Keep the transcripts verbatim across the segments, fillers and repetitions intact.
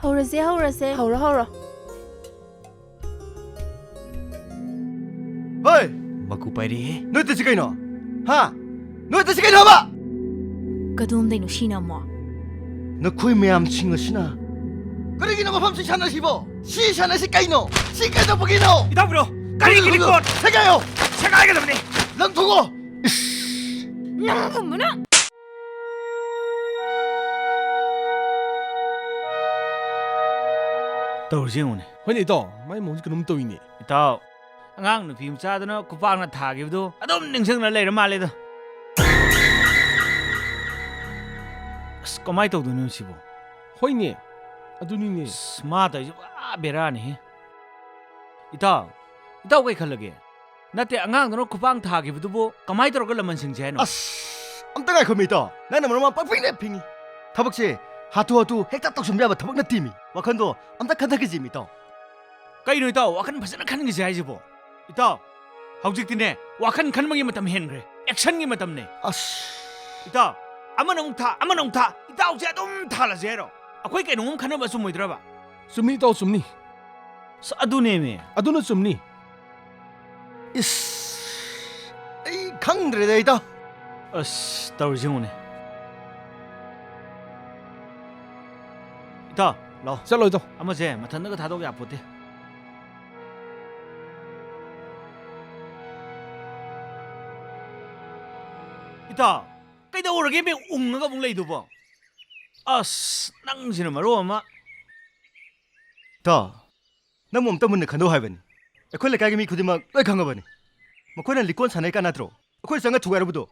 ꯍꯧꯔꯁꯦ, ꯍꯧꯔꯁꯦ꯫ ꯍꯧꯔꯣ, ꯍꯧꯔꯣ꯫ ꯍꯣꯏ! ꯃꯀꯨ ꯄꯥꯏꯔꯦꯍꯦ꯫ ꯅꯣꯏ ꯇꯧꯔꯤꯁꯤ ꯀꯩꯅꯣ? ꯍꯥ? ꯅꯣꯏ ꯇꯧꯔꯤꯁꯤ ꯀꯩꯅꯣ ꯍꯥꯏꯕ? ꯀꯗꯣꯝꯗꯩꯅꯣ ꯁꯤꯅ ꯑꯃꯨꯛ? ꯅꯈꯣꯏ ꯃꯌꯥꯝꯁꯤꯡ ꯑꯁꯤꯅ ꯀꯔꯤꯒꯤꯅꯣ ꯃꯐꯝꯁꯤ ꯁꯥꯟꯅꯔꯤꯁꯤꯕꯣ? ꯁꯤ ꯁꯥꯟꯅꯔꯤꯁꯤ ꯀꯩꯅꯣ? ꯁꯤ ꯀꯩꯗꯧꯕꯒꯤꯅꯣ? ꯏꯇꯥꯎꯕꯤꯔꯣ, ꯀꯔꯤꯒꯤ ꯈꯨꯗꯣꯜ? ꯂꯤꯀꯣꯟ? ꯁꯦꯒꯥꯏꯌꯣ! ꯁꯦꯒꯥꯏꯒꯗꯕꯅꯤ! ꯂꯪꯊꯣꯛꯑꯣ! ꯏꯁ! ꯅꯪꯒꯨꯝꯕꯅ! ꯇꯧꯔꯤꯁꯤ ꯌꯦꯡꯉꯨꯅꯦ꯫ ꯍꯣꯏꯅꯦ ꯏꯇꯥꯎ, ꯃꯥꯏ ꯃꯑꯣꯡꯁꯤ ꯀꯩꯅꯣꯝ ꯇꯧꯏꯅꯦ꯫ ꯏꯇꯥꯎ, ꯑꯉꯥꯡ ꯅꯨꯄꯤ ꯃꯆꯥꯗꯨꯅ ꯈꯨꯄꯥꯛꯅ ꯊꯥꯈꯤꯕꯗꯨ ꯑꯗꯨꯝ ꯅꯤꯡꯁꯤꯡꯅ ꯂꯩꯔ ꯃꯥꯜꯂꯦꯗ꯫ ꯑꯁ, ꯀꯃꯥꯏ ꯇꯧꯗꯣꯏꯅꯣ ꯁꯤꯕꯣ? ꯍꯣꯏꯅꯦ, ꯑꯗꯨꯅꯤꯅꯦ꯫ ꯑꯁ, ꯃꯥ ꯇꯧꯔꯤꯁꯤ ꯄꯨꯔꯥ ꯕꯦꯔꯥꯅꯤꯍꯦ꯫ ꯏꯇꯥꯎ, ꯏꯇꯥꯎ ꯀꯩ ꯈꯜꯂꯒꯦ? ꯅꯠꯇꯦ, ꯑꯉꯥꯡꯗꯨꯅ ꯈꯨꯄꯥꯛ ꯊꯥꯈꯤꯕꯗꯨꯕꯨ ꯀꯃꯥꯏ ꯇꯧꯔꯒ ꯂꯃꯟ ꯁꯤꯡꯁꯦ ꯍꯥꯏꯅꯣ? ꯑꯁ, ꯑꯝꯇ ꯉꯥꯏꯈꯣꯃꯤ ꯏꯇꯥꯎ, ꯅꯪꯅ ꯃꯔꯣꯟ ꯑꯃ ꯄꯪꯐꯤꯡꯗ ꯐꯤꯡꯉꯤ꯫ ꯊꯕꯛꯁꯦ ꯍꯥꯊꯨ ꯍꯥꯊꯨ ꯍꯦꯛꯇ ꯇꯧꯁꯤꯟꯕ ꯌꯥꯕ ꯊꯕꯛ ꯅꯠꯇꯦꯃꯤ꯫ ꯋꯥꯈꯟꯗꯣ ꯑꯝꯇ ꯈꯟꯊꯈꯤꯁꯤꯃꯤ ꯏꯇꯥꯎ꯫ ꯀꯩꯅꯣ ꯏꯇꯥꯎ, ꯋꯥꯈꯜ ꯐꯖꯅ ꯈꯟꯈꯤꯁꯦ ꯍꯥꯏꯁꯤꯕꯣ? ꯏꯇꯥꯎ, ꯍꯧꯖꯤꯛꯇꯤꯅꯦ, ꯋꯥꯈꯜ ꯈꯟꯕꯒꯤ ꯃꯇꯝ ꯍꯦꯟꯈ꯭ꯔꯦ, ꯑꯦꯛꯁꯟꯒꯤ ꯃꯇꯝꯅꯦ꯫ ꯑꯁ꯫ ꯏꯇꯥꯎ, ꯑꯃꯅ ꯑꯃꯨꯛ ꯊꯥ, ꯑꯃꯅ ꯑꯃꯨꯛ ꯊꯥ, ꯏꯇꯥꯎꯁꯦ ꯑꯗꯨꯝ ꯊꯥꯜꯂꯁꯦ ꯍꯥꯏꯔꯣ? ꯑꯩꯈꯣꯏ ꯀꯩꯅꯣꯝ ꯈꯟꯅꯕ ꯆꯨꯝꯃꯣꯏꯗ꯭ꯔꯕ? ꯆꯨꯝꯃꯤ ꯏꯇꯥꯎ, ꯆꯨꯝꯅꯤ꯫ ꯑꯁ, ꯑꯗꯨꯅꯦꯃꯤ꯫ ꯑꯗꯨꯅ ꯆꯨꯝꯅꯤ꯫ ꯏꯁ, ꯑꯩ ꯈꯪꯗ꯭ꯔꯦꯗ, ꯏꯇꯥꯎ꯫ ꯑꯁ, ꯇꯧꯔꯤꯁꯤ ꯌꯦꯡꯉꯨꯅꯦ꯫ ꯏꯇꯥꯎ, ꯂꯥꯛꯑꯣ꯫ ꯆꯠꯂꯣ, ꯏꯇꯥꯎ꯫ ꯑꯃꯁꯦ ꯃꯊꯟꯇꯒ ꯊꯥꯗꯣꯛ ꯌꯥꯄꯣꯠꯇꯦ꯫ ꯏꯇꯥꯎ, ꯀꯩꯗꯧꯔꯒꯦ ꯃꯤ ꯎꯪꯉꯒ ꯑꯃꯨꯛ ꯂꯩꯗꯨꯕꯣ? ꯑꯁ, ꯅꯪꯁꯤꯅ ꯃꯔꯣꯜ ꯑꯃ꯫ ꯏꯇꯥꯎ, ꯅꯪꯕꯨ ꯑꯝꯇ ꯃꯨꯟꯅ ꯈꯟꯗꯣꯛ ꯍꯥꯏꯕꯅꯤ꯫ ꯑꯩꯈꯣꯏ ꯂꯩꯀꯥꯏꯒꯤ ꯃꯤ ꯈꯨꯗꯤꯡꯃꯛ ꯂꯣꯏ ꯈꯪꯉꯕꯅꯤ꯫ ꯃꯈꯣꯏꯅ ꯂꯤꯀꯣꯟ ꯁꯥꯟꯅꯩ ꯀꯥ ꯅꯠꯇ꯭ꯔꯣ ꯑꯩꯈꯣꯏ ꯆꯪꯉ ꯊꯨꯒꯥꯏꯔꯨꯕꯗꯣ?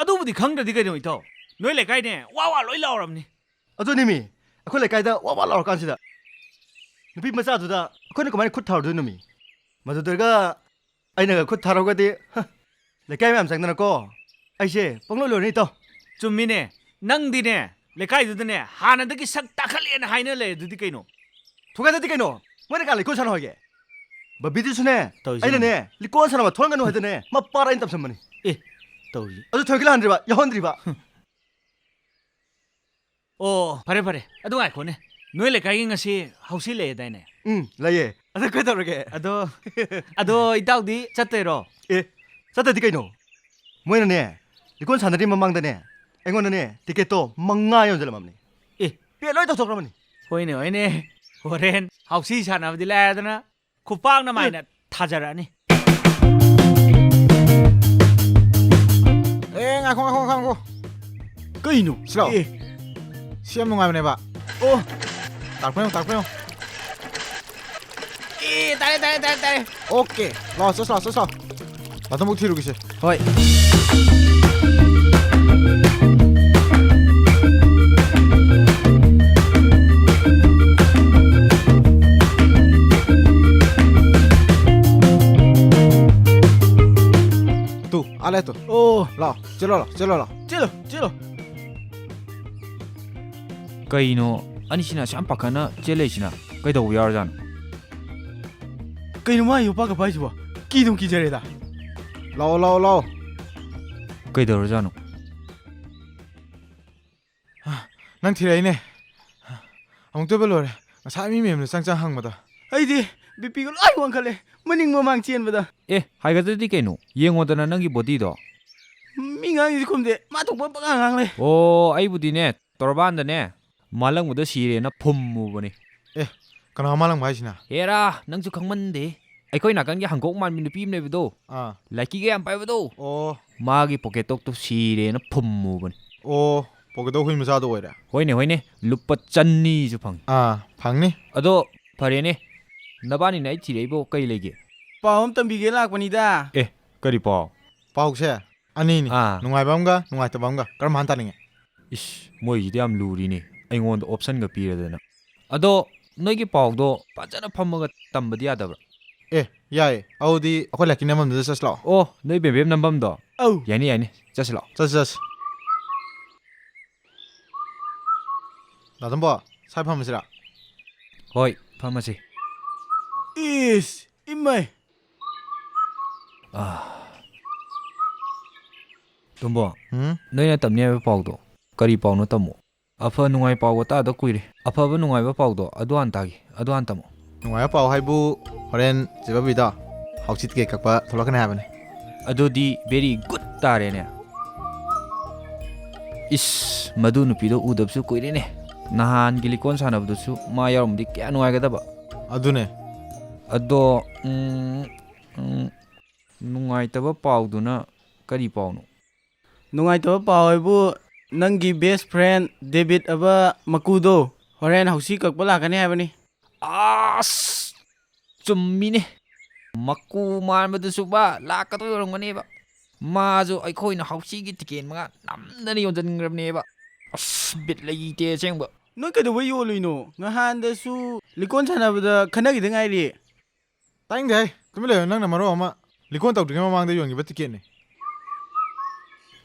ꯑꯗꯨꯕꯨꯗꯤ ꯈꯪꯗ꯭ꯔꯗꯤ ꯀꯩꯅꯣ ꯏꯇꯥꯎ? ꯅꯣꯏ ꯂꯩꯀꯥꯏꯅꯦ ꯋꯥ ꯋꯥ ꯂꯣꯏ ꯂꯥꯎꯔꯕꯅꯤ꯫ ꯑꯗꯨꯅꯤ ꯃꯤ, ꯑꯩꯈꯣꯏ ꯂꯩꯀꯥꯏꯗ ꯋꯥ ꯋꯥ ꯂꯥꯎꯔꯀꯥꯟꯁꯤꯗ ꯅꯨꯄꯤ ꯃꯆꯥꯗꯨꯗ ꯑꯩꯈꯣꯏꯅ ꯀꯃꯥꯏꯅ ꯈꯨꯠ ꯊꯥꯔꯨꯗꯣꯏꯅꯣ ꯃꯤ? ꯃꯗꯨꯗꯒ ꯑꯩꯅꯒ ꯈꯨꯠ ꯊꯥꯔꯨꯒꯗꯤ, ꯍ, ꯂꯩꯀꯥꯏ ꯃꯌꯥꯝ ꯆꯪꯗꯅꯀꯣ ꯑꯩꯁꯦ ꯄꯪꯂꯣꯏ ꯂꯣꯏꯔꯅꯤ ꯏꯇꯥꯎ꯫ ꯆꯨꯝꯃꯤꯅꯦ, ꯅꯪꯗꯤꯅꯦ ꯂꯩꯀꯥꯏꯗꯨꯗꯅꯦ ꯍꯥꯟꯅꯗꯒꯤ ꯁꯛ ꯇꯥꯈꯠꯂꯦꯅ ꯍꯥꯏꯅ ꯂꯩ ꯑꯗꯨꯗꯤ ꯀꯩꯅꯣ? ꯊꯨꯒꯥꯏꯗꯗꯤ ꯀꯩꯅꯣ? ꯃꯣꯏꯅ ꯀꯥ ꯂꯩꯀꯣꯜ ꯁꯥꯟꯅ ꯍꯥꯏꯒꯦ? ꯕꯕꯤꯗꯨꯁꯨꯅꯦ, ꯇꯧꯔꯤꯁꯦ ꯑꯩꯅꯅꯦ ꯌꯦꯡꯉꯨꯅꯦ꯫ ꯂꯤꯀꯣꯟ ꯁꯥꯟꯅꯕ ꯊꯣꯛꯍꯟꯒꯅꯨ ꯍꯥꯏꯗꯅꯦ ꯃꯄꯥꯔ ꯑꯩꯅ ꯇꯝꯁꯟꯕꯅꯤ꯫ ꯑꯦ, ꯇꯧꯔꯤꯁꯦ꯫ ꯑꯗꯨ ꯊꯣꯏꯒꯤ ꯂꯥꯟꯗ꯭ꯔꯤꯕ, ꯌꯥꯎꯍꯟꯗ꯭ꯔꯤꯕ꯫ ꯍꯨꯝ꯫ ꯑꯣ, ꯐꯔꯦ, ꯐꯔꯦ꯫ ꯑꯗꯨ ꯉꯥꯏꯈꯣꯅꯦ꯫ ꯅꯣꯏ ꯂꯩꯀꯥꯏꯒꯤ ꯉꯁꯤ ꯍꯧꯁꯤ ꯂꯩꯌꯦꯗꯥꯏꯅꯦ? ꯎꯝ, ꯂꯩꯌꯦ꯫ ꯑꯗꯨ ꯀꯩꯗꯧꯔꯒꯦ? ꯑꯗꯣ, ꯑꯗꯣ ꯏꯇꯥꯎꯗꯤ ꯆꯠꯇꯣꯏꯔꯣ? ꯑꯦ, ꯆꯠꯇꯗꯤ ꯀꯩꯅꯣ? ꯃꯣꯏꯅꯅꯦ, ꯂꯤꯀꯣꯟ ꯁꯥꯟꯅꯗ꯭ꯔꯤ ꯃꯃꯥꯡꯗꯅꯦ, ꯑꯩꯉꯣꯟꯗꯅꯦ, ꯇꯤꯀꯦꯠꯇꯣ ꯃꯉꯥ ꯌꯣꯟꯁꯤꯜꯂꯝꯃꯕꯅꯤ꯫ ꯑꯦ꯫ ꯄꯦ ꯂꯣꯏ ꯇꯧꯊꯣꯛꯈ꯭ꯔꯕꯅꯤ꯫ ꯍꯣꯏꯅꯦ, ꯍꯣꯏꯅꯦ꯫ ꯍꯣꯔꯦꯟ ꯍꯥꯎꯁꯤ ꯁꯥꯟꯅꯕꯗꯤ ꯂꯥꯏꯔꯗꯅ ꯈꯨꯄꯥꯛꯅ ꯃꯥꯏꯅ ꯊꯥꯖꯔꯛꯑꯅꯤ꯫ ꯑꯦ, ꯉꯥꯏꯈꯣ, ꯉꯥꯏꯈꯣ, ꯉꯥꯏꯈꯣ, ꯉꯥꯏꯈꯣ꯫ ꯀꯩꯅꯣ? ꯁꯤꯂꯥꯎ꯫ ꯑꯦ꯫ ꯁꯤ ꯌꯥꯝ ꯅꯨꯡꯉꯥꯏꯕꯅꯦꯕ꯫ ꯑꯣ꯫ ꯇꯥꯔꯛꯄ꯭ꯔꯥ ꯌꯦꯡꯉꯣ, ꯇꯥꯔꯛꯄ꯭ꯔꯥ ꯌꯦꯡꯉꯣ꯫ ꯑꯦ, ꯇꯥꯔꯦ, ꯇꯥꯔꯦ, ꯇꯥꯔꯦ, ꯇꯥꯔꯦ꯫ ꯑꯣꯀꯦ꯫ ꯂꯥꯛꯑꯣ, ꯆꯠꯁꯤ ꯂꯥꯛꯑꯣ, ꯆꯠꯁꯤ ꯂꯥꯛꯑꯣ꯫ ꯂꯥꯇꯣꯝꯕꯨꯛ ꯊꯤꯔꯨꯒꯦꯁꯦ꯫ ꯍꯣꯏ꯫ ꯇꯨ, ꯑꯥ ꯂꯩ ꯇꯨ꯫ ꯑꯣ꯫ ꯂꯥꯛꯑꯣ, ꯆꯦꯜꯂꯣ, ꯂꯥꯛꯑꯣ, ꯆꯦꯜꯂꯣ, ꯂꯥꯛꯑꯣ꯫ ꯆꯦꯜꯂꯣ, ꯆꯦꯜꯂꯣ꯫ ꯀꯩꯅꯣ, ꯑꯅꯤꯁꯤꯅ ꯑꯁꯨꯛ ꯌꯥꯝ ꯄꯥꯈꯠꯅ ꯆꯦꯜꯂꯛꯏꯁꯤꯅ? ꯀꯩꯗꯧꯕ ꯌꯥꯎꯔꯖꯥꯠꯅꯣ? ꯀꯩꯅꯣ ꯃꯥ ꯌꯣꯄꯥꯛꯀ ꯄꯥꯏꯁꯤꯕꯣ? ꯀꯤꯗꯨꯝ ꯀꯤꯖꯔꯦꯗ꯫ ꯂꯥꯛꯑꯣ, ꯂꯥꯛꯑꯣ, ꯂꯥꯛꯑꯣ꯫ ꯀꯩꯗꯧꯔꯖꯥꯠꯅꯣ? ꯅꯪ ꯊꯤꯔꯛꯏꯅꯦ꯫ ꯑꯃꯨꯛꯇꯣꯏꯕ ꯂꯣꯏꯔꯦ꯫ ꯉꯁꯥꯏ ꯃꯤ ꯃꯌꯨꯝꯗ ꯆꯪ ꯆꯪ ꯍꯪꯕꯗꯣ꯫ ꯑꯩꯗꯤ ꯕꯤ ꯄꯤꯒ ꯂꯣꯏ ꯋꯥꯡꯈꯠꯂꯦ꯫ ꯃꯅꯤꯡ ꯃꯃꯥꯡ ꯆꯦꯟꯕꯗ꯫ ꯑꯦ, ꯍꯥꯏꯒꯗ꯭ꯔꯗꯤ ꯀꯩꯅꯣ? ꯌꯦꯡꯉꯣꯗꯅ ꯅꯪꯒꯤ ꯕꯣꯗꯤꯗꯣ꯫ ꯃꯤ ꯉꯥꯡꯉꯤꯁꯤ ꯈꯨꯝꯗꯦ, ꯃꯥ ꯊꯣꯛꯄ ꯄꯉꯥꯡ ꯉꯥꯡ ꯂꯩ꯫ ꯑꯣ, ꯑꯩꯕꯨꯗꯤꯅꯦ, ꯇꯣꯔꯕꯥꯟꯗꯅꯦ, ꯃꯥꯂꯪꯕꯗ ꯁꯤꯔꯦꯅ ꯐꯨꯝꯃꯨꯕꯅꯤ꯫ ꯑꯦ, ꯀꯅꯥ ꯃꯥꯂꯪꯕ ꯍꯥꯏꯁꯤꯅ? ꯍꯦꯔꯥ, ꯅꯪꯁꯨ ꯈꯪꯃꯟꯗꯦ꯫ ꯑꯩꯈꯣꯏ ꯅꯥꯀꯟꯒꯤ ꯍꯪꯒꯣꯛ ꯃꯥꯟꯕꯤ ꯅꯨꯄꯤ ꯑꯃ ꯂꯩꯕꯗꯣ, ꯑꯥ꯫ ꯂꯥꯏꯀꯤꯒ ꯌꯥꯝ ꯄꯥꯏꯕꯗꯣ꯫ ꯑꯣ꯫ ꯃꯥꯒꯤ ꯄꯣꯀꯦꯠ ꯇꯣꯛꯇꯣ ꯁꯤꯔꯦꯅ ꯐꯨꯝꯃꯨꯕꯅꯤ꯫ ꯑꯣ, ꯄꯣꯀꯦꯠ ꯇꯣꯛ ꯍꯨꯏ ꯃꯆꯥꯗꯣ ꯑꯣꯏꯔꯦ? ꯍꯣꯏꯅꯦ, ꯍꯣꯏꯅꯦ, ꯂꯨꯄꯥ ꯆꯅꯤꯁꯨ ꯐꯪꯉꯤ꯫ ꯑꯥ, ꯐꯪꯅꯤ꯫ ꯑꯗꯣ ꯐꯔꯦꯅꯦ, ꯅꯕꯥꯅꯤꯅ ꯑꯩ ꯊꯤꯔꯛꯏꯕꯣ ꯀꯩ ꯂꯩꯒꯦ? ꯄꯥꯎ ꯑꯃ ꯇꯝꯕꯤꯒꯦ ꯂꯥꯛꯄꯅꯤꯗ꯫ ꯑꯦ, ꯀꯔꯤ ꯄꯥꯎ? ꯄꯥꯎꯁꯦ ꯑꯅꯤꯅꯤ꯫ ꯑꯥ꯫ ꯅꯨꯡꯉꯥꯏꯕ ꯑꯃꯒ ꯅꯨꯡꯉꯥꯏꯇꯕ ꯑꯃꯒ꯫ ꯀꯔꯝ ꯍꯥꯟ ꯇꯥꯅꯤꯡꯉꯦ? ꯏꯁ, ꯃꯣꯏꯁꯤꯗꯤ ꯌꯥꯝ ꯂꯨꯔꯤꯅꯦ, ꯑꯩꯉꯣꯟꯗ ꯑꯣꯞꯁꯟꯒ ꯄꯤꯔꯗꯅ꯫ ꯑꯗꯣ ꯅꯣꯏꯒꯤ ꯄꯥꯎꯗꯣ ꯐꯖꯅ ꯐꯝꯃꯒ ꯇꯝꯕꯗꯤ ꯌꯥꯗꯕ꯭ꯔꯥ? ꯑꯦ, ꯌꯥꯏꯌꯦ꯫ ꯑꯗꯨꯗꯤ ꯑꯩꯈꯣꯏ ꯂꯥꯏꯀꯤ ꯅꯝꯐꯝꯗꯨꯗ ꯆꯠꯁꯤ ꯂꯥꯛꯑꯣ꯫ ꯑꯣ, ꯅꯣꯏ ꯕꯦꯝꯕꯦꯝ ꯅꯝꯐꯝꯗꯣ? ꯑꯧ꯫ ꯌꯥꯏꯅꯦ, ꯌꯥꯏꯅꯦ, ꯆꯠꯁꯤ ꯂꯥꯛꯑꯣ꯫ ꯆꯠꯁꯤ, ꯆꯠꯁꯤ꯫ ꯗꯥ ꯇꯣꯝꯕꯣ, ꯁ꯭ꯋꯥꯏ ꯐꯝꯃꯁꯤꯔꯥ? ꯍꯣꯏ, ꯐꯝꯃꯁꯤ꯫ ꯏꯁ, ꯏꯃꯥꯏ! ꯑꯥ꯫ ꯇꯣꯝꯕꯣ, ꯍꯨꯝ? ꯅꯣꯏꯅ ꯇꯝꯅꯤ ꯍꯥꯏꯕ ꯄꯥꯎꯗꯣ ꯀꯔꯤ ꯄꯥꯎꯅꯣ ꯇꯝꯃꯣ꯫ ꯑꯐ ꯅꯨꯡꯉꯥꯏ ꯄꯥꯎꯒ ꯇꯥꯗ ꯀꯨꯏꯔꯦ꯫ ꯑꯐꯕ ꯅꯨꯡꯉꯥꯏꯕ ꯄꯥꯎꯗꯣ ꯑꯗꯨ ꯍꯥꯟꯅ ꯇꯥꯒꯦ, ꯑꯗꯨ ꯍꯥꯟꯅ ꯇꯝꯃꯣ꯫ ꯅꯨꯡꯉꯥꯏꯕ ꯄꯥꯎ ꯍꯥꯏꯕꯨ ꯍꯣꯔꯦꯟ ꯆꯦ ꯕꯕꯤꯗꯣ ꯍꯥꯎꯁꯤ ꯇꯤꯀꯦꯠ ꯀꯛꯄ ꯊꯣꯛꯂꯛꯀꯅꯤ ꯍꯥꯏꯕꯅꯤ꯫ ꯑꯗꯨꯗꯤ very good ꯇꯥꯔꯦꯅꯦ꯫ ꯏꯁ, ꯃꯗꯨ ꯅꯨꯄꯤꯗꯣ ꯎꯗꯕꯁꯨ ꯀꯨꯏꯔꯦꯅꯦ꯫ ꯅꯍꯥꯟꯒꯤ ꯂꯤꯀꯣꯟ ꯁꯥꯟꯅꯕꯗꯨꯁꯨ ꯃꯥ ꯌꯥꯎꯔꯝꯃꯗꯤ ꯀꯌꯥ ꯅꯨꯡꯉꯥꯏꯒꯗꯕ꯫ ꯑꯗꯨꯅꯦ꯫ ꯑꯗꯣ, ꯎꯝ, ꯎꯝ, ꯅꯨꯡꯉꯥꯏꯇꯕ ꯄꯥꯎꯗꯨꯅ ꯀꯔꯤ ꯄꯥꯎꯅꯣ? ꯅꯨꯡꯉꯥꯏꯇꯕ ꯄꯥꯎ ꯍꯥꯏꯕꯨ, ꯅꯪꯒꯤ best friend ꯗꯦꯕꯤꯠ ꯑꯕ ꯃꯀꯨꯗꯣ ꯍꯣꯔꯦꯟ ꯍꯧꯁꯤ ꯀꯛꯄ ꯂꯥꯛꯀꯅꯤ ꯍꯥꯏꯕꯅꯤ꯫ ꯑꯁ! ꯆꯨꯝꯃꯤꯅꯦ꯫ ꯃꯀꯨ ꯃꯥꯟꯕꯗꯨꯁꯨ ꯃꯥ ꯂꯥꯛꯀꯗꯣꯏ ꯑꯣꯏꯔꯝꯒꯅꯦꯕ꯫ ꯃꯥꯁꯨ ꯑꯩꯈꯣꯏꯅ ꯍꯧꯁꯤꯒꯤ ꯇꯤꯀꯦꯠ ꯃꯉꯥ ꯅꯝꯗꯅ ꯌꯣꯟꯁꯤꯟꯈ꯭ꯔꯕꯅꯦꯕ꯫ ꯑꯁ, ꯕꯤꯠ ꯂꯩꯇꯦ ꯑꯁꯦꯡꯕ꯫ ꯅꯣꯏ ꯀꯩꯗꯧꯕꯩ ꯌꯣꯜꯂꯨꯏꯅꯣ? ꯅꯍꯥꯟꯗꯁꯨ ꯂꯤꯀꯣꯟ ꯁꯥꯟꯅꯕꯗ ꯈꯟꯅꯈꯤꯗ ꯉꯥꯏꯔꯤ꯫ ꯇꯥꯅꯤꯡꯗꯦ ꯍꯩ꯫ ꯇꯨꯃꯤꯟ ꯂꯩꯌꯨ, ꯅꯪꯅ ꯃꯔꯣꯟ ꯑꯃ ꯂꯤꯀꯣꯟ ꯇꯧꯗ꯭ꯔꯤꯉꯩ ꯃꯃꯥꯡꯗ ꯌꯣꯟꯈꯤꯕ ꯇꯤꯀꯦꯠꯅꯤ꯫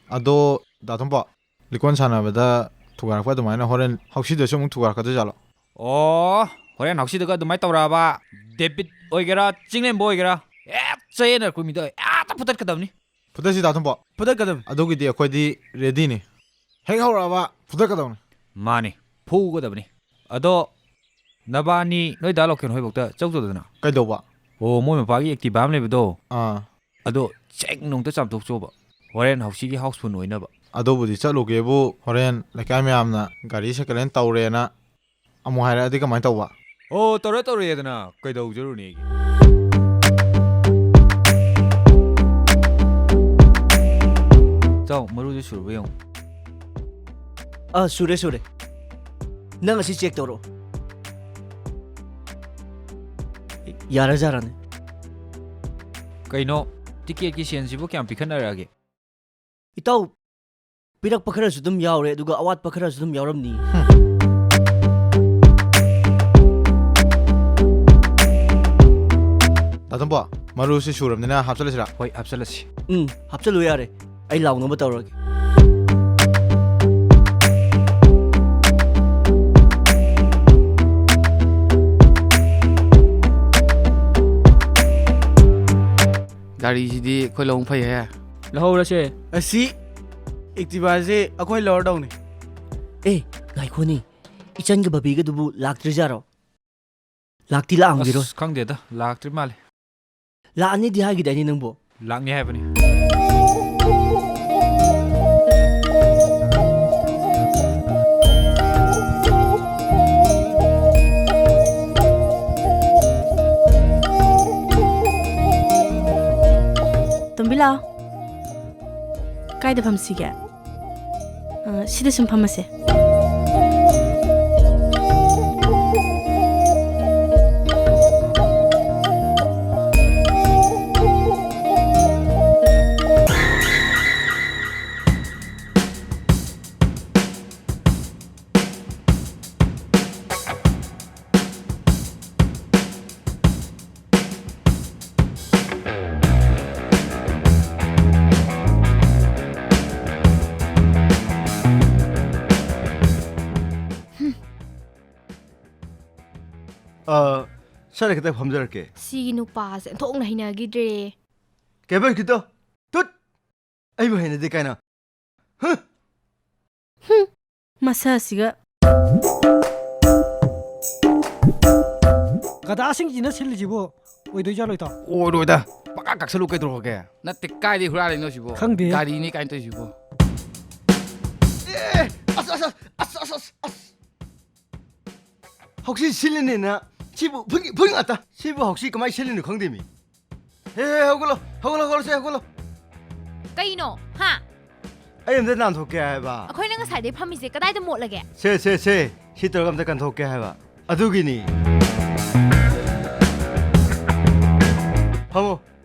ꯑꯗꯣ, ꯗꯥ ꯇꯣꯝꯄꯣ, ꯂꯤꯀꯣꯟ ꯁꯥꯟꯅꯕꯗ ꯊꯨꯒꯥꯏꯔꯛꯄ ꯑꯗꯨꯃꯥꯏꯅ ꯍꯣꯔꯦꯟ ꯍꯧꯁꯤꯗꯁꯨ ꯑꯃꯨꯛ ꯊꯨꯒꯥꯏꯔꯛꯀꯗꯣꯏꯖꯥꯠꯂꯣ? ꯑꯣ, ꯍꯣꯔꯦꯟ ꯍꯧꯁꯤꯗꯒ ꯑꯗꯨꯃꯥꯏꯅ ꯇꯧꯔꯛꯑꯕ, ꯗꯦꯕꯤꯠ ꯑꯣꯏꯒꯦꯔꯥ, ꯆꯤꯡꯂꯦꯝꯕ ꯑꯣꯏꯒꯦꯔꯥ, ꯍꯦꯛ ꯆꯌꯦꯠꯅꯔꯛꯄ ꯃꯤꯗꯣ ꯍꯦꯛꯇ ꯐꯨꯊꯠꯀꯗꯕꯅꯤ꯫ ꯐꯨꯊꯠꯁꯤ, ꯗꯥ ꯇꯣꯝꯄꯣ꯫ ꯐꯨꯊꯠꯀꯗꯕꯅꯤ꯫ ꯑꯗꯨꯒꯤꯗꯤ ꯑꯩꯈꯣꯏꯗꯤ ꯔꯦꯗꯤꯅꯤ꯫ ꯍꯦꯛ ꯍꯧꯔꯛꯑꯕ ꯐꯨꯊꯠꯀꯗꯕꯅꯤ꯫ ꯃꯥꯅꯤ, ꯐꯨꯒꯗꯕꯅꯤ꯫ ꯑꯗꯣ ꯅꯕꯥꯅꯤ ꯅꯣꯏ ꯗꯥ ꯂꯣꯀꯦꯟ ꯍꯣꯏꯕꯣꯛꯇ ꯆꯧ ꯆꯧꯗꯅ꯫ ꯀꯩꯗꯧꯕ? ꯑꯣ, ꯃꯣꯏ ꯃꯄꯥꯒꯤ Activa ꯑꯃ ꯂꯩꯕꯗꯣ꯫ ꯑꯥ꯫ ꯑꯗꯣ ꯆꯦꯛ ꯅꯨꯡꯇ ꯆꯥꯝꯊꯣꯛꯆꯣꯕ꯫ ꯍꯣꯔꯦꯟ ꯍꯧꯁꯤꯒꯤ houseful ꯑꯣꯏꯅꯕ꯫ ꯑꯗꯨꯕꯨꯗꯤ ꯆꯠꯂꯨꯒꯦꯕꯨ, ꯍꯣꯔꯦꯟ ꯂꯩꯀꯥꯏ ꯃꯌꯥꯝꯅ ꯒꯥꯔꯤ second hand ꯇꯧꯔꯦꯅ ꯑꯃꯨꯛ ꯍꯥꯏꯔꯛꯑꯗꯤ ꯀꯃꯥꯏꯅ ꯇꯧꯕ? ꯑꯣ, ꯇꯧꯔꯦ ꯇꯧꯔꯦꯗꯅ ꯀꯩꯗꯧꯖꯔꯨꯅꯦꯒꯦ? ꯆꯥꯎ, ꯃꯔꯨꯗꯨ ꯁꯨꯔꯕ ꯌꯦꯡꯉꯨ꯫ ꯑꯥ, ꯁꯨꯔꯦ, ꯁꯨꯔꯦ꯫ ꯅꯪ ꯑꯁꯤ check ꯇꯧꯔꯣ꯫ ꯌꯥꯔꯖꯥꯔꯅꯦ? ꯀꯩꯅꯣ, ticketꯀꯤ ꯁꯦꯟꯁꯤꯕꯨ ꯀꯌꯥꯝ ꯄꯤꯈꯠꯅꯔꯛꯑꯒꯦ? ꯏꯇꯥꯎ, ꯄꯤꯔꯛꯄ ꯈꯔꯁꯨ ꯑꯗꯨꯝ ꯌꯥꯎꯔꯦ, ꯑꯗꯨꯒ ꯑꯋꯥꯠꯄ ꯈꯔꯁꯨ ꯑꯗꯨꯝ ꯌꯥꯎꯔꯝꯅꯤ꯫ ꯗꯥ ꯇꯣꯝꯕꯣ, ꯃꯔꯨꯁꯤ ꯁꯨꯔꯕꯅꯤꯅ ꯍꯥꯞꯆꯜꯂꯁꯤꯔꯥ? ꯍꯣꯏ, ꯍꯥꯞꯆꯜꯂꯁꯤ꯫ ꯎꯝ, ꯍꯥꯞꯆꯜꯂꯨ ꯌꯥꯔꯦ꯫ ꯑꯩ ꯂꯥꯎꯅꯕ ꯇꯧꯔꯒꯦ꯫ ꯒꯥꯔꯤꯁꯤꯗꯤ ꯑꯩꯈꯣꯏ ꯂꯧꯕ ꯐꯩꯍꯦ꯫ ꯂꯧꯍꯧꯔꯁꯦ꯫ ꯑꯁꯤ Activaꯁꯦ ꯑꯩꯈꯣꯏ ꯂꯧꯔꯗꯧꯅꯤ꯫ ꯑꯦ, ꯉꯥꯏꯈꯣꯅꯦ꯫ ꯏꯆꯟꯒ ꯕꯕꯤꯒꯗꯨꯕꯨ ꯂꯥꯛꯇ꯭ꯔꯤꯖꯥꯔꯣ? ꯂꯥꯛꯇꯤ ꯂꯥꯛꯑꯝꯈꯤꯔꯣꯏ꯫ ꯑꯁ, ꯈꯪꯗꯦꯗ, ꯂꯥꯛꯇ꯭ꯔꯤ ꯃꯥꯜꯂꯦ꯫ ꯂꯥꯛꯑꯅꯤꯗꯤ ꯍꯥꯏꯈꯤꯗꯥꯏꯅꯦ ꯅꯪꯕꯨ? ꯂꯥꯛꯅꯤ ꯍꯥꯏꯕꯅꯤ꯫ ꯇꯣꯝꯕꯤ, ꯂꯥꯛꯑꯣ꯫ ꯀꯥꯏꯗ ꯐꯝꯁꯤꯒꯦ? ꯑ, ꯁꯤꯗ ꯁꯨꯝ ꯐꯝꯃꯁꯦ꯫ ꯑ, ꯁ꯭ꯋꯥꯏꯗ ꯈꯤꯇꯪ ꯐꯝꯖꯔꯛꯀꯦ꯫ ꯁꯤꯒꯤ ꯅꯨꯄꯥꯁꯦ ꯑꯣꯟꯊꯣꯛꯅ ꯍꯩꯅꯈꯤꯗ꯭ꯔꯦ꯫ ꯀꯩꯕ ꯈꯤꯇ? ꯇꯨꯠ! ꯑꯩꯕꯨ ꯍꯩꯅꯗꯦ ꯀꯥꯏꯅ? ꯍ! ꯍꯨꯝ, ꯃꯁꯛꯁꯤꯒ꯫ ꯒꯙꯥꯁꯤꯡꯁꯤꯅ ꯁꯤꯜꯂꯤꯁꯤꯕꯨ ꯑꯣꯏꯗꯣꯏꯖꯥꯠꯂꯣ, ꯏꯇꯥꯎ? ꯑꯣꯏꯔꯣꯏꯗ꯫ ꯄꯪꯀꯥ ꯀꯛꯁꯜꯂꯨ ꯀꯩꯗꯧꯔꯒꯦ? ꯅꯠꯇꯦ, ꯀꯥꯏꯗꯩ ꯍꯨꯔꯥꯜꯂꯤꯅꯣ ꯁꯤꯕꯣ? ꯈꯪꯗꯦ꯫ ꯒꯥꯔꯤꯅꯤ ꯀꯥꯏꯅ ꯇꯧꯔꯤꯁꯤꯕꯣ? ꯑꯦ! ꯑꯁ, ꯑꯁ, ꯑꯁ, ꯑꯁ, ꯑꯁ, ꯑꯁ, ꯑꯁ꯫ ꯍꯧꯖꯤꯛ ꯁꯤꯜꯂꯤꯅꯦꯅ ꯁꯤꯕꯨ ꯐꯨꯔꯤꯠ, ꯐꯨꯔꯤꯠ ꯉꯥꯛꯇ꯫ ꯁꯤꯕꯨ ꯍꯧꯖꯤꯛ ꯀꯃꯥꯏꯅ ꯁꯤꯜꯂꯤꯅꯣ ꯈꯪꯗꯦꯃꯤ꯫ ꯍꯦ, ꯍꯦ, ꯍꯧꯒꯠꯂꯣ, ꯍꯧꯒꯠꯂꯣ, ꯍꯧꯒꯠꯂꯣ, ꯁꯦ, ꯍꯧꯒꯠꯂꯣ꯫ ꯀꯩꯅꯣ? ꯍꯥ? ꯑꯩ ꯑꯝꯇ ꯅꯥꯟꯊꯣꯛꯀꯦ ꯍꯥꯏꯕ꯫ ꯑꯩꯈꯣꯏꯅ ꯉꯁꯥꯏꯗꯩ ꯐꯝꯃꯤꯁꯦ ꯀꯗꯥꯏꯗ ꯃꯣꯠꯂꯒꯦ? ꯁꯦ, ꯁꯦ, ꯁꯦ, ꯁꯤ ꯇꯧꯔꯒ ꯑꯝꯇ ꯀꯟꯊꯣꯛꯀꯦ ꯍꯥꯏꯕ꯫ ꯑꯗꯨꯒꯤꯅꯤ꯫ ꯐꯝꯃꯣ,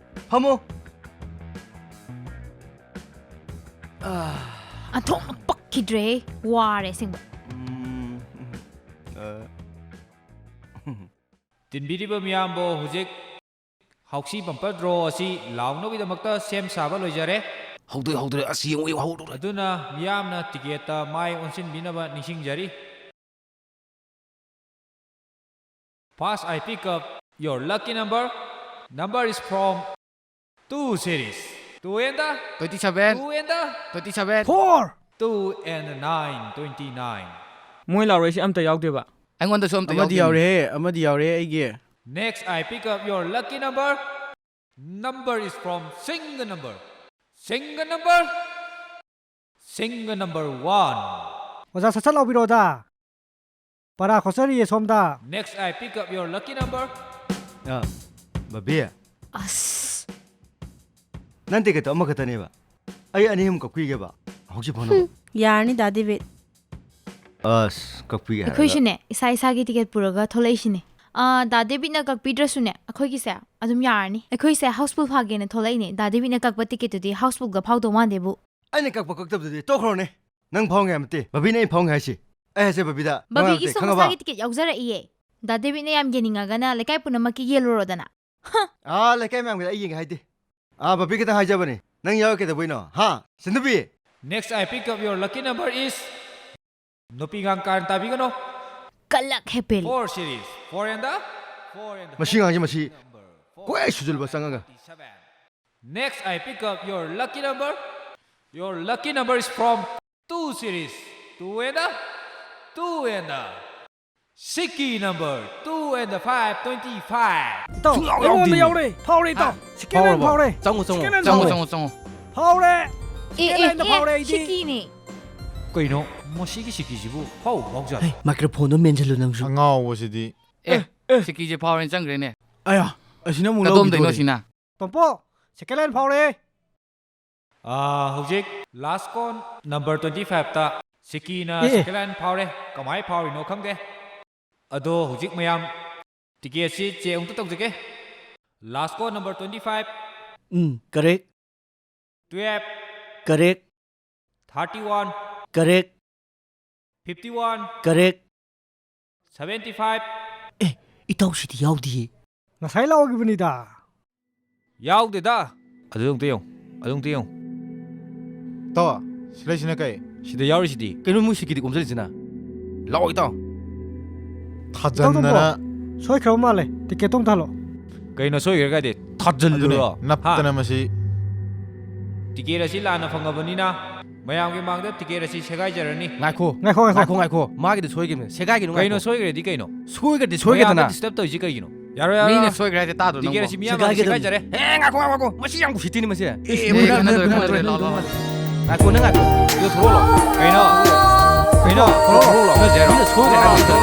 ꯐꯝꯃꯣ꯫ ꯑꯥ꯫ ꯑꯣꯟꯊꯣꯛꯅ ꯄꯛꯈꯤꯗ꯭ꯔꯦꯍꯦ, ꯋꯥꯔꯦ ꯑꯁꯦꯡꯕ꯫ ꯎꯝ, ꯎꯝ, ꯑ꯫ ꯇꯤꯟꯕꯤꯔꯤꯕ ꯃꯤꯌꯥꯝꯕꯨ ꯍꯧꯖꯤꯛ ꯍꯥꯎꯁꯤ ꯕꯝꯄꯔ ꯗ꯭ꯔꯣ ꯑꯁꯤ ꯂꯥꯎꯅꯕꯒꯤꯗꯃꯛꯇ ꯁꯦꯝ ꯁꯥꯕ ꯂꯣꯏꯖꯔꯦ꯫ ꯍꯧꯗ꯭ꯔꯦ, ꯍꯧꯗ꯭ꯔꯦ, ꯑꯁ, ꯌꯦꯡꯉꯨ, ꯌꯦꯡꯉꯨ, ꯍꯧꯗ꯭ꯔꯦ꯫ ꯑꯗꯨꯅ ꯃꯤꯌꯥꯝꯅ ꯇꯤꯀꯦꯠꯇ ꯃꯥꯏ ꯑꯣꯟꯁꯤꯟꯕꯤꯅꯕ ꯅꯤꯡꯁꯤꯡꯖꯔꯤ꯫ First, I pick up your lucky number. Number is from two series. Two and the twenty-seven. Two and the twenty-seven. Four. Two and the nine, twenty-nine. ꯃꯣꯏ ꯂꯥꯎꯔꯛꯏꯁꯦ ꯑꯝꯇ ꯌꯥꯎꯗꯦꯕ꯫ ꯑꯩꯉꯣꯟꯗꯁꯨ ꯑꯝꯇ ꯑꯃꯗꯤ ꯌꯥꯎꯗꯦꯅꯦ꯫ ꯌꯥꯎꯔꯦꯍꯦ, ꯑꯃꯗꯤ ꯌꯥꯎꯔꯦ ꯑꯩꯒꯤ꯫ Next, I pick up your lucky number. Number is from single number. Single number. Single number one. ꯑꯣꯖꯥ, ꯁꯠ ꯁꯠ ꯂꯥꯎꯕꯤꯔꯣꯗ꯫ ꯄꯔꯥ ꯈꯣꯠꯆꯔꯤꯌꯦ ꯁꯣꯝꯗ꯫ Next, I pick up your lucky number. ꯑ, ꯕꯕꯤ, ꯑꯁ꯫ ꯅꯪ ꯇꯤꯀꯦꯠꯇꯣ ꯑꯃꯈꯛꯇꯅꯦꯕ꯫ ꯑꯩ ꯑꯅꯤ ꯑꯍꯨꯝ ꯀꯛꯄꯤꯒꯦꯕ, ꯍꯧꯖꯤꯛ ꯐꯥꯎꯅꯕ꯫ ꯍꯨꯝ, ꯌꯥꯔꯅꯤ, ꯗꯥ ꯗꯦꯕꯤꯠ꯫ ꯑꯁ, ꯀꯛꯄꯤꯒꯦ ꯍꯥꯏꯔꯒ꯫ ꯑꯩꯈꯣꯏꯁꯨꯅꯦ, ꯏꯁꯥ ꯏꯁꯥꯒꯤ ꯇꯤꯀꯦꯠ ꯄꯨꯔꯒ ꯊꯣꯛꯂꯛꯏꯁꯤꯅꯦ꯫ ꯑ, ꯗꯥ ꯗꯦꯕꯤꯠꯅ ꯀꯛꯄꯤꯗ꯭ꯔꯁꯨꯅꯦ, ꯑꯩꯈꯣꯏꯒꯤꯁꯦ ꯑꯗꯨꯝ ꯌꯥꯔꯅꯤ꯫ ꯑꯩꯈꯣꯏꯁꯦ ꯍꯥꯎꯁꯐꯨꯜ ꯐꯥꯒꯦꯅ ꯊꯣꯛꯂꯛꯏꯅꯦ꯫ ꯗꯥ ꯗꯦꯕꯤꯠꯅ ꯀꯛꯄ ꯇꯤꯀꯦꯠꯇꯨꯗꯤ ꯍꯥꯎꯁꯐꯨꯜꯒ ꯐꯥꯎꯗꯧ ꯃꯥꯟꯗꯦꯕꯨ꯫ ꯑꯩꯅ ꯀꯛꯄ ꯀꯛꯇꯕꯗꯨꯗꯤ ꯇꯣꯛꯈ꯭ꯔꯣꯅꯦ꯫ ꯅꯪ ꯐꯥꯎꯅꯤ ꯍꯥꯏꯕ ꯅꯠꯇꯦ, ꯕꯕꯤꯅ ꯑꯩ ꯐꯥꯎꯅꯤ ꯍꯥꯏꯁꯤ꯫ ꯑꯩ ꯍꯥꯏꯁꯦ ꯕꯕꯤꯗ, ꯅꯪ ꯕꯕꯤꯒꯤꯁꯨ ꯅꯠꯇꯦ, ꯈꯪꯉꯕ? ꯃꯁꯥꯒꯤ ꯇꯤꯀꯦꯠ ꯌꯥꯎꯖꯔꯛꯏꯌꯦ꯫ ꯗꯥ ꯗꯦꯕꯤꯠꯅ ꯌꯥꯝ ꯌꯦꯡꯅꯤꯡꯉꯒꯅ ꯂꯩꯀꯥꯏ ꯄꯨꯝꯅꯃꯛꯀꯤ ꯌꯦꯜꯂꯨꯔꯣꯗꯅ꯫ ꯍ! ꯑꯥ, ꯂꯩꯀꯥꯏ ꯃꯌꯥꯝꯒꯤꯗꯤ ꯑꯩ ꯌꯦꯡꯒꯦ ꯍꯥꯏꯗꯦ꯫ ꯑꯥ, ꯕꯕꯤ ꯈꯤꯇꯪ ꯍꯥꯏꯖꯕꯅꯤ꯫ ꯅꯪ ꯌꯥꯎꯔ ꯀꯩꯗꯧꯕꯩꯅꯣ? ꯍꯥ? ꯁꯤꯟꯗꯨꯕꯤ! Next, I pick up your lucky number is, ꯅꯨꯄꯤ ꯉꯥꯡ ꯀꯥꯔꯟ ꯇꯥꯕꯤꯒꯅꯣ꯫ ꯀꯂꯛ ꯍꯦꯄꯦꯜ꯫ Four series. Four and the, four and the ꯃꯁꯤ ꯉꯥꯡꯁꯤ, ꯃꯁꯤ number four. ꯀꯣꯏ ꯁꯨꯖꯜꯕ ꯆꯪꯉꯒ꯫ Next, I pick up your lucky number. Your lucky number is from two series. Two and a, two and a. ꯁꯤꯛꯀꯤ number two and the five twenty-five꯫ ꯏꯇꯥꯎ, ꯁꯨꯡꯌꯥꯎ ꯑꯩꯉꯣꯟꯗ ꯌꯥꯎꯗꯦꯅꯦ꯫ ꯌꯥꯎꯔꯦ꯫ ꯐꯥꯎꯔꯦ, ꯏꯇꯥꯎ꯫ ꯍꯥ? Second line ꯐꯥꯎꯔꯕꯣ? ꯐꯥꯎꯔꯦ꯫ ꯆꯪꯉꯣ, ꯆꯪꯉꯣ, Second line ꯆꯪꯉꯣ, ꯐꯥꯎꯔꯦ꯫ ꯆꯪꯉꯣ, ꯆꯪꯉꯣ꯫ ꯐꯥꯎꯔꯦ꯫ ꯑꯦ, Second ꯑꯦ, line ꯗ ꯑꯦ, ꯐꯥꯎꯔꯦ ꯑꯩꯗꯤ꯫ ꯁꯤꯀꯤꯅꯦ꯫ ꯀꯩꯅꯣ? ꯃꯁꯤꯒꯤ ꯁꯤꯀꯤꯁꯤꯕꯨ ꯐꯥꯎꯕ ꯐꯥꯎꯖꯥꯠꯂꯣ? ꯍꯩ, microphone ꯗꯣ ꯃꯦꯟꯁꯤꯜꯂꯨ ꯅꯪꯁꯨ꯫ ꯑꯉꯥꯎꯕꯁꯤꯗꯤ꯫ ꯑꯦ, ꯑꯦ꯫ ꯁꯤꯀꯤꯁꯦ ꯐꯥꯎꯔꯦꯅ ꯆꯪꯈ꯭ꯔꯦꯅꯦ꯫ ꯑꯌꯥ, ꯑꯁꯤꯅ ꯑꯃꯨꯛ ꯀꯗꯣꯝꯗꯩꯅꯣ ꯂꯧꯈꯤꯗꯣꯔꯦ꯫ ꯁꯤꯅ? ꯇꯣꯝꯄꯣ, second line ꯐꯥꯎꯔꯦ꯫ ꯑꯥ, ꯍꯧꯖꯤꯛ last call number twenty-five ꯇ ꯁꯤꯀꯤꯅ ꯑꯦ, ꯑꯦ꯫ Second line ꯐꯥꯎꯔꯦ꯫ ꯀꯃꯥꯏ ꯐꯥꯎꯔꯤꯅꯣ ꯈꯪꯗꯦ꯫ ꯑꯗꯣ ꯍꯧꯖꯤꯛ ꯃꯌꯥꯝ ticket ꯁꯤ check ꯑꯃꯨꯛꯇ ꯇꯧꯖꯒꯦ꯫ Last call number twenty-five꯫ ꯎꯝ, correct꯫ Twelve꯫ Correct꯫ Thirty-one꯫ Correct꯫ Fifty-one꯫ Correct꯫ Seventy-five꯫ ꯑꯦ, ꯏꯇꯥꯎꯁꯤꯗꯤ ꯌꯥꯎꯗꯤꯌꯦ꯫ ꯉꯁꯥꯏ ꯂꯥꯎꯈꯤꯕꯅꯤꯗ꯫ ꯌꯥꯎꯗꯦꯗ꯫ ꯑꯗꯨ ꯑꯃꯨꯛꯇ ꯌꯦꯡꯉꯨ꯫ ꯑꯗꯨ ꯑꯃꯨꯛꯇ ꯌꯦꯡꯉꯨ꯫ ꯇꯣ, ꯁꯤꯂꯩꯁꯤꯅ ꯀꯩ? ꯁꯤꯗ ꯌꯥꯎꯔꯤꯁꯤꯗꯤ꯫ ꯀꯩꯅꯣ ꯃꯣꯏ ꯁꯤꯀꯤꯗꯤ ꯀꯣꯝꯖꯜꯂꯤꯁꯤꯅ? ꯂꯥꯛꯑꯣ, ꯏꯇꯥꯎ꯫ ꯊꯥꯖꯟꯗꯅ꯫ ꯏꯇꯥꯎ ꯇꯣꯝꯕꯣ, ꯁꯣꯏꯈ꯭ꯔꯕ ꯃꯥꯜꯂꯦ꯫ Ticket ꯇꯣ ꯑꯝꯇ ꯍꯜꯂꯣ꯫ ꯀꯩꯅꯣ ꯁꯣꯏꯈ꯭ꯔꯦ ꯀꯥꯏꯗꯤ? ꯊꯥꯖꯜꯂꯨꯔꯣ? ꯑꯗꯨꯅꯦ, ꯅꯞꯇꯅ ꯍꯥ? ꯃꯁꯤ꯫ Ticket ꯑꯁꯤ ꯂꯥꯟꯅ ꯐꯪꯉꯕꯅꯤꯅ ꯃꯌꯥꯝꯒꯤ ꯃꯥꯡꯗ ticket ꯑꯁꯤ ꯁꯦꯒꯥꯏꯖꯔꯅꯤ꯫ ꯉꯥꯏꯈꯣ꯫ ꯉꯥꯏꯈꯣ, ꯉꯥꯏꯈꯣ꯫ ꯉꯥꯏꯈꯣ, ꯉꯥꯏꯈꯣ꯫ ꯃꯥꯒꯤꯗꯤ ꯁꯣꯏꯈꯤꯕꯅꯦ꯫ ꯁꯦꯒꯥꯏꯒꯤꯅꯨ, ꯀꯩꯅꯣ ꯉꯥꯏꯈꯣ꯫ ꯁꯣꯏꯈ꯭ꯔꯗꯤ ꯀꯩꯅꯣ? ꯁꯣꯏꯈ꯭ꯔꯗꯤ ꯁꯣꯏꯈ꯭ꯔꯦꯗꯅ꯫ ꯃꯌꯥꯝꯗ disturb ꯇꯧꯔꯤꯁꯤ ꯀꯩꯒꯤꯅꯣ? ꯌꯥꯔꯣꯏ, ꯌꯥꯔꯣꯏ, ꯃꯤꯅ ꯌꯥꯔꯣꯏ꯫ ꯁꯣꯏꯈ꯭ꯔꯦ ꯍꯥꯏꯁꯦ ꯇꯥꯗ꯭ꯔꯣ ꯅꯪꯕꯣ? Ticket ꯑꯁꯤ ꯃꯤꯌꯥꯝ ꯃꯥꯡꯗ ꯁꯦꯒꯥꯏꯖꯔꯦ꯫ ꯁꯦꯒꯥꯏꯖꯔꯦ꯫ ꯑꯦ, ꯉꯥꯏꯈꯣ, ꯉꯥꯏꯈꯣ, ꯉꯥꯏꯈꯣ꯫ ꯃꯁꯤ ꯌꯥꯝ ꯎꯁꯤꯠꯇꯤꯅꯦ ꯃꯁꯤ꯫ ꯑꯦ, ꯑꯦ, ꯃꯨꯟꯅ, ꯃꯨꯟꯅ, ꯃꯨꯟꯅ, ꯃꯨꯟꯅ, ꯃꯨꯟꯅ, ꯂꯥꯎ, ꯂꯥꯎ, ꯂꯥꯎ꯫ ꯉꯥꯏꯈꯣ, ꯅꯪ ꯉꯥꯏꯈꯣ꯫ ꯏꯗꯣ ꯊꯣꯛꯂꯛꯑꯣ꯫ ꯀꯩꯅꯣ? ꯀꯩꯅꯣ? ꯊꯣꯛꯂꯛꯑꯣ꯫ ꯐꯨꯅꯁꯦ ꯍꯥꯏꯔꯣ? ꯃꯤꯅ ꯁꯣꯏꯈ꯭ꯔꯦ ꯍꯥꯏꯕ ꯅꯠꯇ꯭ꯔꯣ?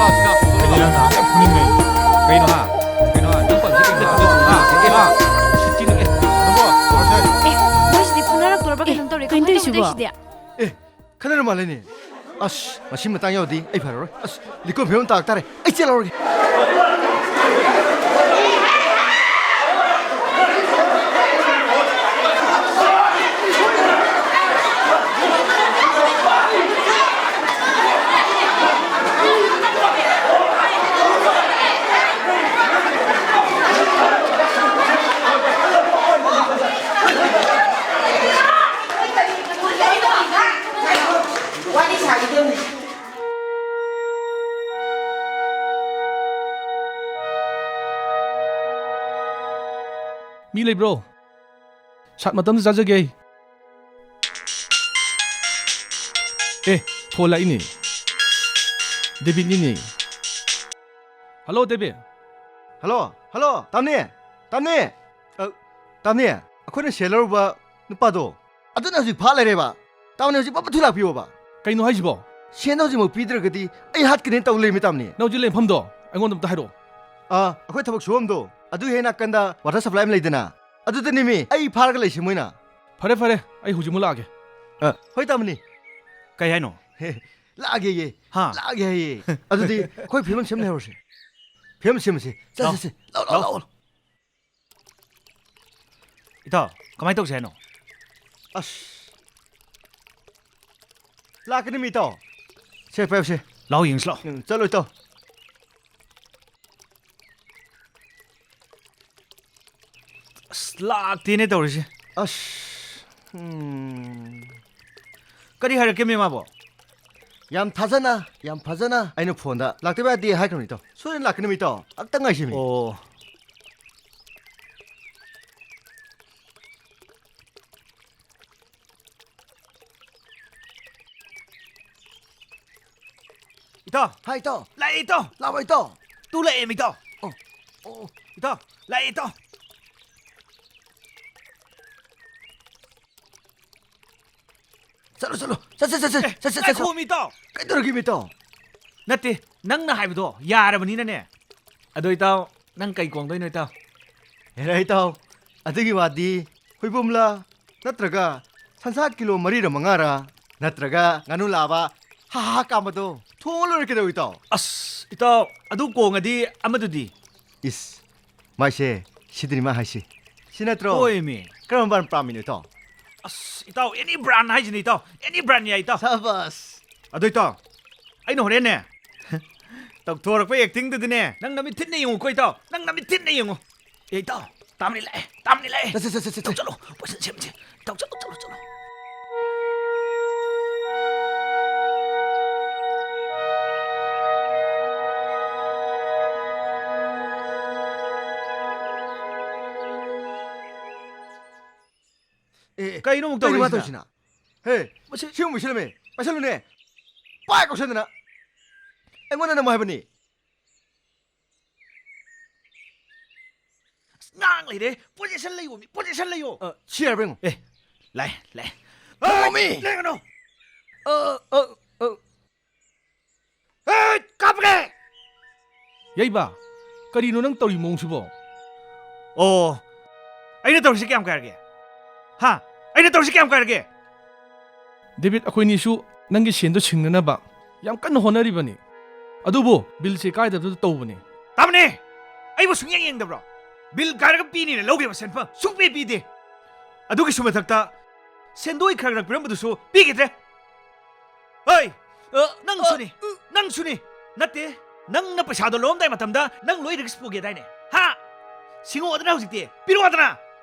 ꯀꯩꯅꯣ ꯍꯥ? ꯀꯩꯅꯣ ꯍꯥ? ꯅꯪ ꯄꯥꯝꯃꯤꯁꯤ ꯀꯩꯅꯣ ꯍꯥ? ꯍꯥ? ꯎꯁꯤꯠꯇꯤꯅꯦ꯫ ꯑꯦ, ꯃꯣꯏꯁꯤꯗꯤ ꯐꯨꯅꯔꯛꯇꯣꯔꯕ ꯀꯩꯅꯣꯝ ꯇꯧꯔꯦ꯫ ꯀꯩꯅꯣ ꯀꯃꯥꯏꯅ ꯇꯧꯁꯤꯕꯣ? ꯇꯧꯔꯤꯁꯤꯗꯤ? ꯑꯦ, ꯈꯠꯅꯔ ꯃꯥꯜꯂꯦꯅꯦ꯫ ꯑꯁ, ꯃꯁꯤ ꯃꯇꯥꯡ ꯌꯧꯔꯗꯤ ꯑꯩ ꯐꯔꯔꯣꯏ꯫ ꯑꯁ, ꯂꯤꯀꯣꯟ ꯐꯤꯕꯝ ꯇꯥꯔꯛ ꯇꯥꯔꯦ꯫ ꯑꯩ ꯆꯦꯜꯍꯧꯔꯒꯦ꯫ ꯃꯤ ꯂꯩꯕ꯭ꯔꯣ? ꯁꯥꯠ ꯃꯇꯝꯗ ꯆꯥꯖꯒꯦ꯫ ꯑꯦ, ꯐꯣꯟ ꯂꯥꯛꯏꯅꯦ꯫ ꯗꯦꯕꯤꯠꯅꯤꯅꯦ꯫ ꯍꯜꯂꯣ, ꯗꯦꯕꯤ꯫ ꯍꯜꯂꯣ, ꯍꯜꯂꯣ, ꯇꯥꯝꯅꯤ, ꯇꯥꯝꯅꯤ꯫ ꯑ, ꯇꯥꯝꯅꯤ, ꯑꯩꯈꯣꯏꯅ ꯁꯦꯜ ꯂꯧꯔꯨꯕ ꯅꯨꯄꯥꯗꯣ, ꯑꯗꯨꯅ ꯍꯧꯖꯤꯛ ꯐꯥ ꯂꯩꯔꯦꯕ꯫ ꯇꯥꯝꯅꯤ, ꯍꯧꯖꯤꯛ ꯄꯠ ꯄꯠ ꯊꯨ ꯂꯥꯛꯄꯤꯌꯣꯕ꯫ ꯀꯩꯅꯣ ꯍꯥꯏꯁꯤꯕꯣ? ꯁꯦꯟꯗꯣ ꯍꯧꯖꯤꯛꯃꯛ ꯄꯤꯗ꯭ꯔꯒꯗꯤ ꯑꯩ ꯍꯥꯠꯀꯅꯦꯅ ꯇꯧ ꯂꯩꯔꯃꯤ, ꯇꯥꯝꯅꯤ꯫ ꯅꯪ ꯍꯧꯖꯤꯛ ꯂꯩꯐꯝꯗꯣ ꯑꯩꯉꯣꯟꯗ ꯑꯝꯇ ꯍꯥꯏꯔꯛꯑꯣ꯫ ꯑ, ꯑꯩꯈꯣꯏ ꯊꯕꯛ ꯁꯨꯐꯝꯗꯣ, ꯑꯗꯨ ꯍꯦꯛ ꯅꯥꯀꯟꯗ ꯋꯥꯇꯔ ꯁꯄ꯭ꯂꯥꯏ ꯑꯃ ꯂꯩꯗꯅ, ꯑꯗꯨꯗꯅꯦꯃꯤ ꯑꯩ ꯐꯥꯔꯒ ꯂꯩꯁꯦ ꯃꯣꯏꯅ꯫ ꯐꯔꯦ, ꯐꯔꯦ, ꯑꯩ ꯍꯧꯖꯤꯛꯃꯛ ꯂꯥꯛꯑꯒꯦ꯫ ꯑ, ꯍꯣꯏ, ꯇꯥꯝꯅꯤ꯫ ꯀꯩ ꯍꯥꯏꯅꯣ? ꯍꯦ, ꯂꯥꯛꯑꯒꯦꯌꯦ꯫ ꯍꯥ? ꯂꯥꯛꯑꯒꯦ ꯍꯥꯏꯌꯦ꯫ ꯑꯗꯨꯗꯤ ꯑꯩꯈꯣꯏ ꯐꯤꯂꯝ ꯁꯦꯝ ꯂꯩꯍꯧꯔꯁꯦ꯫ ꯐꯤꯂꯝ ꯁꯦꯝꯃꯁꯦ꯫ ꯆꯠ, ꯂꯥꯎ꯫ ꯆꯠꯁꯦ꯫ ꯂꯥꯎ, ꯂꯥꯎ, ꯂꯥꯎ꯫ ꯂꯥꯎ, ꯂꯥꯎ꯫ ꯏꯇꯥꯎ, ꯀꯃꯥꯏꯅ ꯇꯧꯁꯦ ꯍꯥꯏꯅꯣ? ꯑꯁ꯫ ꯂꯥꯛꯀꯅꯤ ꯃꯤ ꯏꯇꯥꯎ꯫ ꯁꯦ, ꯄꯥꯏꯌꯨꯁꯦ꯫ ꯂꯥꯎ ꯌꯦꯡꯁꯤ ꯂꯥꯎ꯫ ꯎꯝ, ꯆꯠꯂꯣ ꯏꯇꯥꯎ꯫ ꯑꯁ, ꯂꯥꯛꯇꯦꯅꯦ ꯇꯧꯔꯤꯁꯦ꯫ ꯑꯁ, ꯎꯝ꯫ ꯀꯔꯤ ꯍꯥꯏꯔꯛꯀꯦ ꯃꯤ ꯃꯥꯕꯣ? ꯌꯥꯝ ꯊꯥꯖꯅ, ꯌꯥꯝ ꯐꯖꯅ ꯑꯩꯅ ꯐꯣꯟꯗ ꯂꯥꯛꯇꯕ ꯌꯥꯗꯦ ꯍꯥꯏꯈ꯭ꯔꯕꯅꯤ ꯏꯇꯥꯎ꯫ ꯁꯣꯏꯗꯅ ꯂꯥꯛꯀꯅꯤ ꯃꯤ ꯏꯇꯥꯎ꯫ ꯉꯥꯛꯇꯪ ꯉꯥꯏꯁꯤ ꯃꯤ꯫ ꯑꯣ꯫ ꯏꯇꯥꯎ! ꯍꯥꯏ, ꯏꯇꯥꯎ꯫ ꯂꯥꯛꯑꯦ, ꯏꯇꯥꯎ! ꯂꯥꯛꯑꯣ, ꯏꯇꯥꯎ꯫ ꯇꯨ ꯂꯥꯛꯑꯦ, ꯏꯇꯥꯎ꯫ ꯑꯣ, ꯑꯣ, ꯑꯣ꯫ ꯏꯇꯥꯎ, ꯂꯥꯛꯑꯦ, ꯏꯇꯥꯎ꯫ ꯆꯠꯂꯣ, ꯆꯠꯂꯣ꯫ ꯆꯠꯁꯦ, ꯆꯠꯁꯦ, ꯑꯦ, ꯆꯠꯁꯦ, ꯆꯠꯁꯦ꯫ ꯉꯥꯏꯈꯣ, ꯃꯤ ꯏꯇꯥꯎ꯫ ꯀꯩꯗꯧꯔꯒꯦ, ꯃꯤ ꯏꯇꯥꯎ? ꯅꯠꯇꯦ, ꯅꯪꯅ ꯍꯥꯏꯕꯗꯣ ꯌꯥꯔꯕꯅꯤꯅꯅꯦ꯫ ꯑꯗꯣ ꯏꯇꯥꯎ, ꯅꯪ ꯀꯩ ꯀꯣꯡꯗꯣꯏꯅꯣ, ꯏꯇꯥꯎ? ꯍꯦꯔꯥ, ꯏꯇꯥꯎ, ꯑꯗꯨꯒꯤ ꯋꯥꯗꯤ ꯍꯨꯏꯕꯨꯝꯂꯥ ꯅꯠꯇ꯭ꯔꯒ ꯁꯟꯁꯥ ꯀꯤꯂꯣ ꯃꯔꯤꯔ ꯃꯉꯥꯔ ꯅꯠꯇ꯭ꯔꯒ ꯉꯥꯅꯨ ꯂꯥꯕ ꯍꯥ ꯍꯥ ꯀꯥꯝꯕꯗꯣ ꯊꯣꯡꯉ ꯂꯣꯏꯔꯦ ꯀꯩꯗꯧ, ꯏꯇꯥꯎ? ꯑꯁ, ꯏꯇꯥꯎ, ꯑꯗꯨ ꯀꯣꯡꯉꯗꯤ ꯑꯃꯗꯨꯗꯤ? ꯏꯁ, ꯃꯥꯏꯁꯦ ꯁꯤꯗꯅꯤ ꯃꯥ ꯍꯥꯏꯁꯤ꯫ ꯁꯤ ꯅꯠꯇ꯭ꯔꯣ? ꯍꯣꯏꯃꯤ꯫ ꯀꯔꯝꯕ brand ꯄꯥꯝꯃꯤꯅꯣ, ꯏꯇꯥꯎ? ꯑꯁ, ꯏꯇꯥꯎ, any brand ꯍꯥꯏꯁꯤꯅꯤ, ꯏꯇꯥꯎ꯫ Any brand ꯌꯥꯏ, ꯏꯇꯥꯎ꯫ ꯁꯥꯕꯥꯁ꯫ ꯑꯗꯣ, ꯏꯇꯥꯎ, ꯑꯩꯅ ꯍꯣꯔꯦꯟꯅꯦ, ꯇꯧꯊꯣꯔꯛꯄ actingꯗꯨꯗꯤꯅꯦ, ꯅꯪ ꯅꯃꯤꯠ ꯊꯤꯟꯅ ꯌꯦꯡꯉꯨꯀꯣ, ꯏꯇꯥꯎ꯫ ꯅꯪ ꯅꯃꯤꯠ ꯊꯤꯟꯅ ꯌꯦꯡꯉꯨ꯫ ꯑꯦ, ꯏꯇꯥꯎ, ꯇꯥꯃꯅꯤ ꯂꯥꯛꯑꯦ, ꯇꯥꯃꯅꯤ ꯂꯥꯛꯑꯦ꯫ ꯆꯠꯁꯦ, ꯆꯠꯁꯦ, ꯆꯠꯁꯦ, ꯏꯇꯥꯎ, ꯆꯠꯂꯣ, ꯆꯠꯂꯣ, ꯄꯣꯠꯁꯟ ꯁꯦꯝꯁꯦ꯫ ꯏꯇꯥꯎ, ꯆꯠꯂꯣ, ꯆꯠꯂꯣ, ꯆꯠꯂꯣ꯫ ꯑꯦ, ꯑꯦ, ꯀꯩꯅꯣ ꯑꯃꯨꯛ ꯀꯩꯅꯣ ꯃꯥ ꯇꯧꯔꯤꯁꯤꯅ? ꯇꯧꯔꯤꯁꯤꯅ? ꯍꯦ, ꯃꯁꯤ ꯁꯤ ꯑꯃꯨꯛ ꯃꯨꯁꯤꯜꯂꯝꯃꯦ꯫ ꯄꯥꯏꯁꯜꯂꯨꯅꯦ꯫ ꯄꯥꯏ ꯀꯧꯁꯟꯗꯅ꯫ ꯑꯩꯉꯣꯟꯗ ꯅꯝꯃꯣ ꯍꯥꯏꯕꯅꯤ꯫ ꯉꯥꯡ ꯂꯩꯔꯦ꯫ Position ꯂꯩꯌꯣ ꯃꯤ, position ꯂꯩꯌꯣ꯫ ꯑ, ꯁꯤ ꯌꯥꯔꯕ ꯌꯦꯡꯉꯣ꯫ ꯑꯦ, ꯂꯥꯛꯑꯦ, ꯂꯥꯛꯑꯦ꯫ ꯂꯥꯛꯑꯣ ꯃꯤ꯫ ꯂꯦꯡꯒꯅꯨ꯫ ꯑ, ꯑ, ꯑ꯫ ꯑꯦ, ꯀꯥꯞꯄꯒꯦ! ꯌꯩꯕ, ꯀꯔꯤꯅꯣ ꯅꯪ ꯇꯧꯔꯤ ꯃꯑꯣꯡꯁꯤꯕꯣ? ꯑꯣ, ꯑꯩꯅ ꯇꯧꯔꯤꯁꯤ ꯀꯌꯥꯝ ꯀꯥꯏꯔꯒꯦ? ꯍꯥ? ꯑꯩꯅ ꯇꯧꯔꯤꯁꯤ ꯀꯌꯥꯝ ꯀꯥꯏꯔꯒꯦ? ꯗꯦꯕꯤꯠ, ꯑꯩꯈꯣꯏꯅꯤꯁꯨ ꯅꯪꯒꯤ ꯁꯦꯟꯗꯣ ꯁꯤꯡꯅꯅꯕ ꯌꯥꯝ ꯀꯟꯅ ꯍꯣꯠꯅꯔꯤꯕꯅꯤ꯫ ꯑꯗꯨꯕꯨ ꯕꯤꯜꯁꯦ ꯀꯥꯏꯗꯕꯗꯨꯗ ꯇꯧꯕꯅꯤ꯫ ꯇꯥꯃꯅꯤ! ꯑꯩꯕꯨ ꯁꯨꯡꯌꯦꯡ ꯌꯦꯡꯗꯕ꯭ꯔꯣ? ꯕꯤꯜ ꯀꯥꯏꯔꯒ ꯄꯤꯅꯤꯅ ꯂꯧꯈꯤꯕ ꯁꯦꯟꯐꯝ ꯁꯨꯡꯄꯤ ꯄꯤꯗꯦ꯫ ꯑꯗꯨꯒꯤꯁꯨ ꯃꯊꯛꯇ ꯁꯦꯟꯗꯣꯏ ꯈꯔ ꯈꯔ ꯄꯤꯔꯝꯕꯗꯨꯁꯨ ꯄꯤꯈꯤꯗ꯭ꯔꯦ꯫ ꯍꯣꯏ, ꯑ, ꯅꯪꯁꯨꯅꯤ, ꯑ, ꯅꯪꯁꯨꯅꯤ꯫ ꯅꯠꯇꯦ, ꯅꯪꯅ ꯄꯩꯁꯥꯗꯣ ꯂꯧꯔꯝꯗꯥꯏ ꯃꯇꯝꯗ ꯅꯪ ꯂꯣꯏ risk ꯄꯨꯒꯦꯗꯥꯏꯅꯦ? ꯍꯥ? ꯁꯤꯡꯉꯛꯑꯣꯗꯅ ꯍꯧꯖꯤꯛꯇꯤ, ꯄꯤꯔꯛꯑꯣꯗꯅ꯫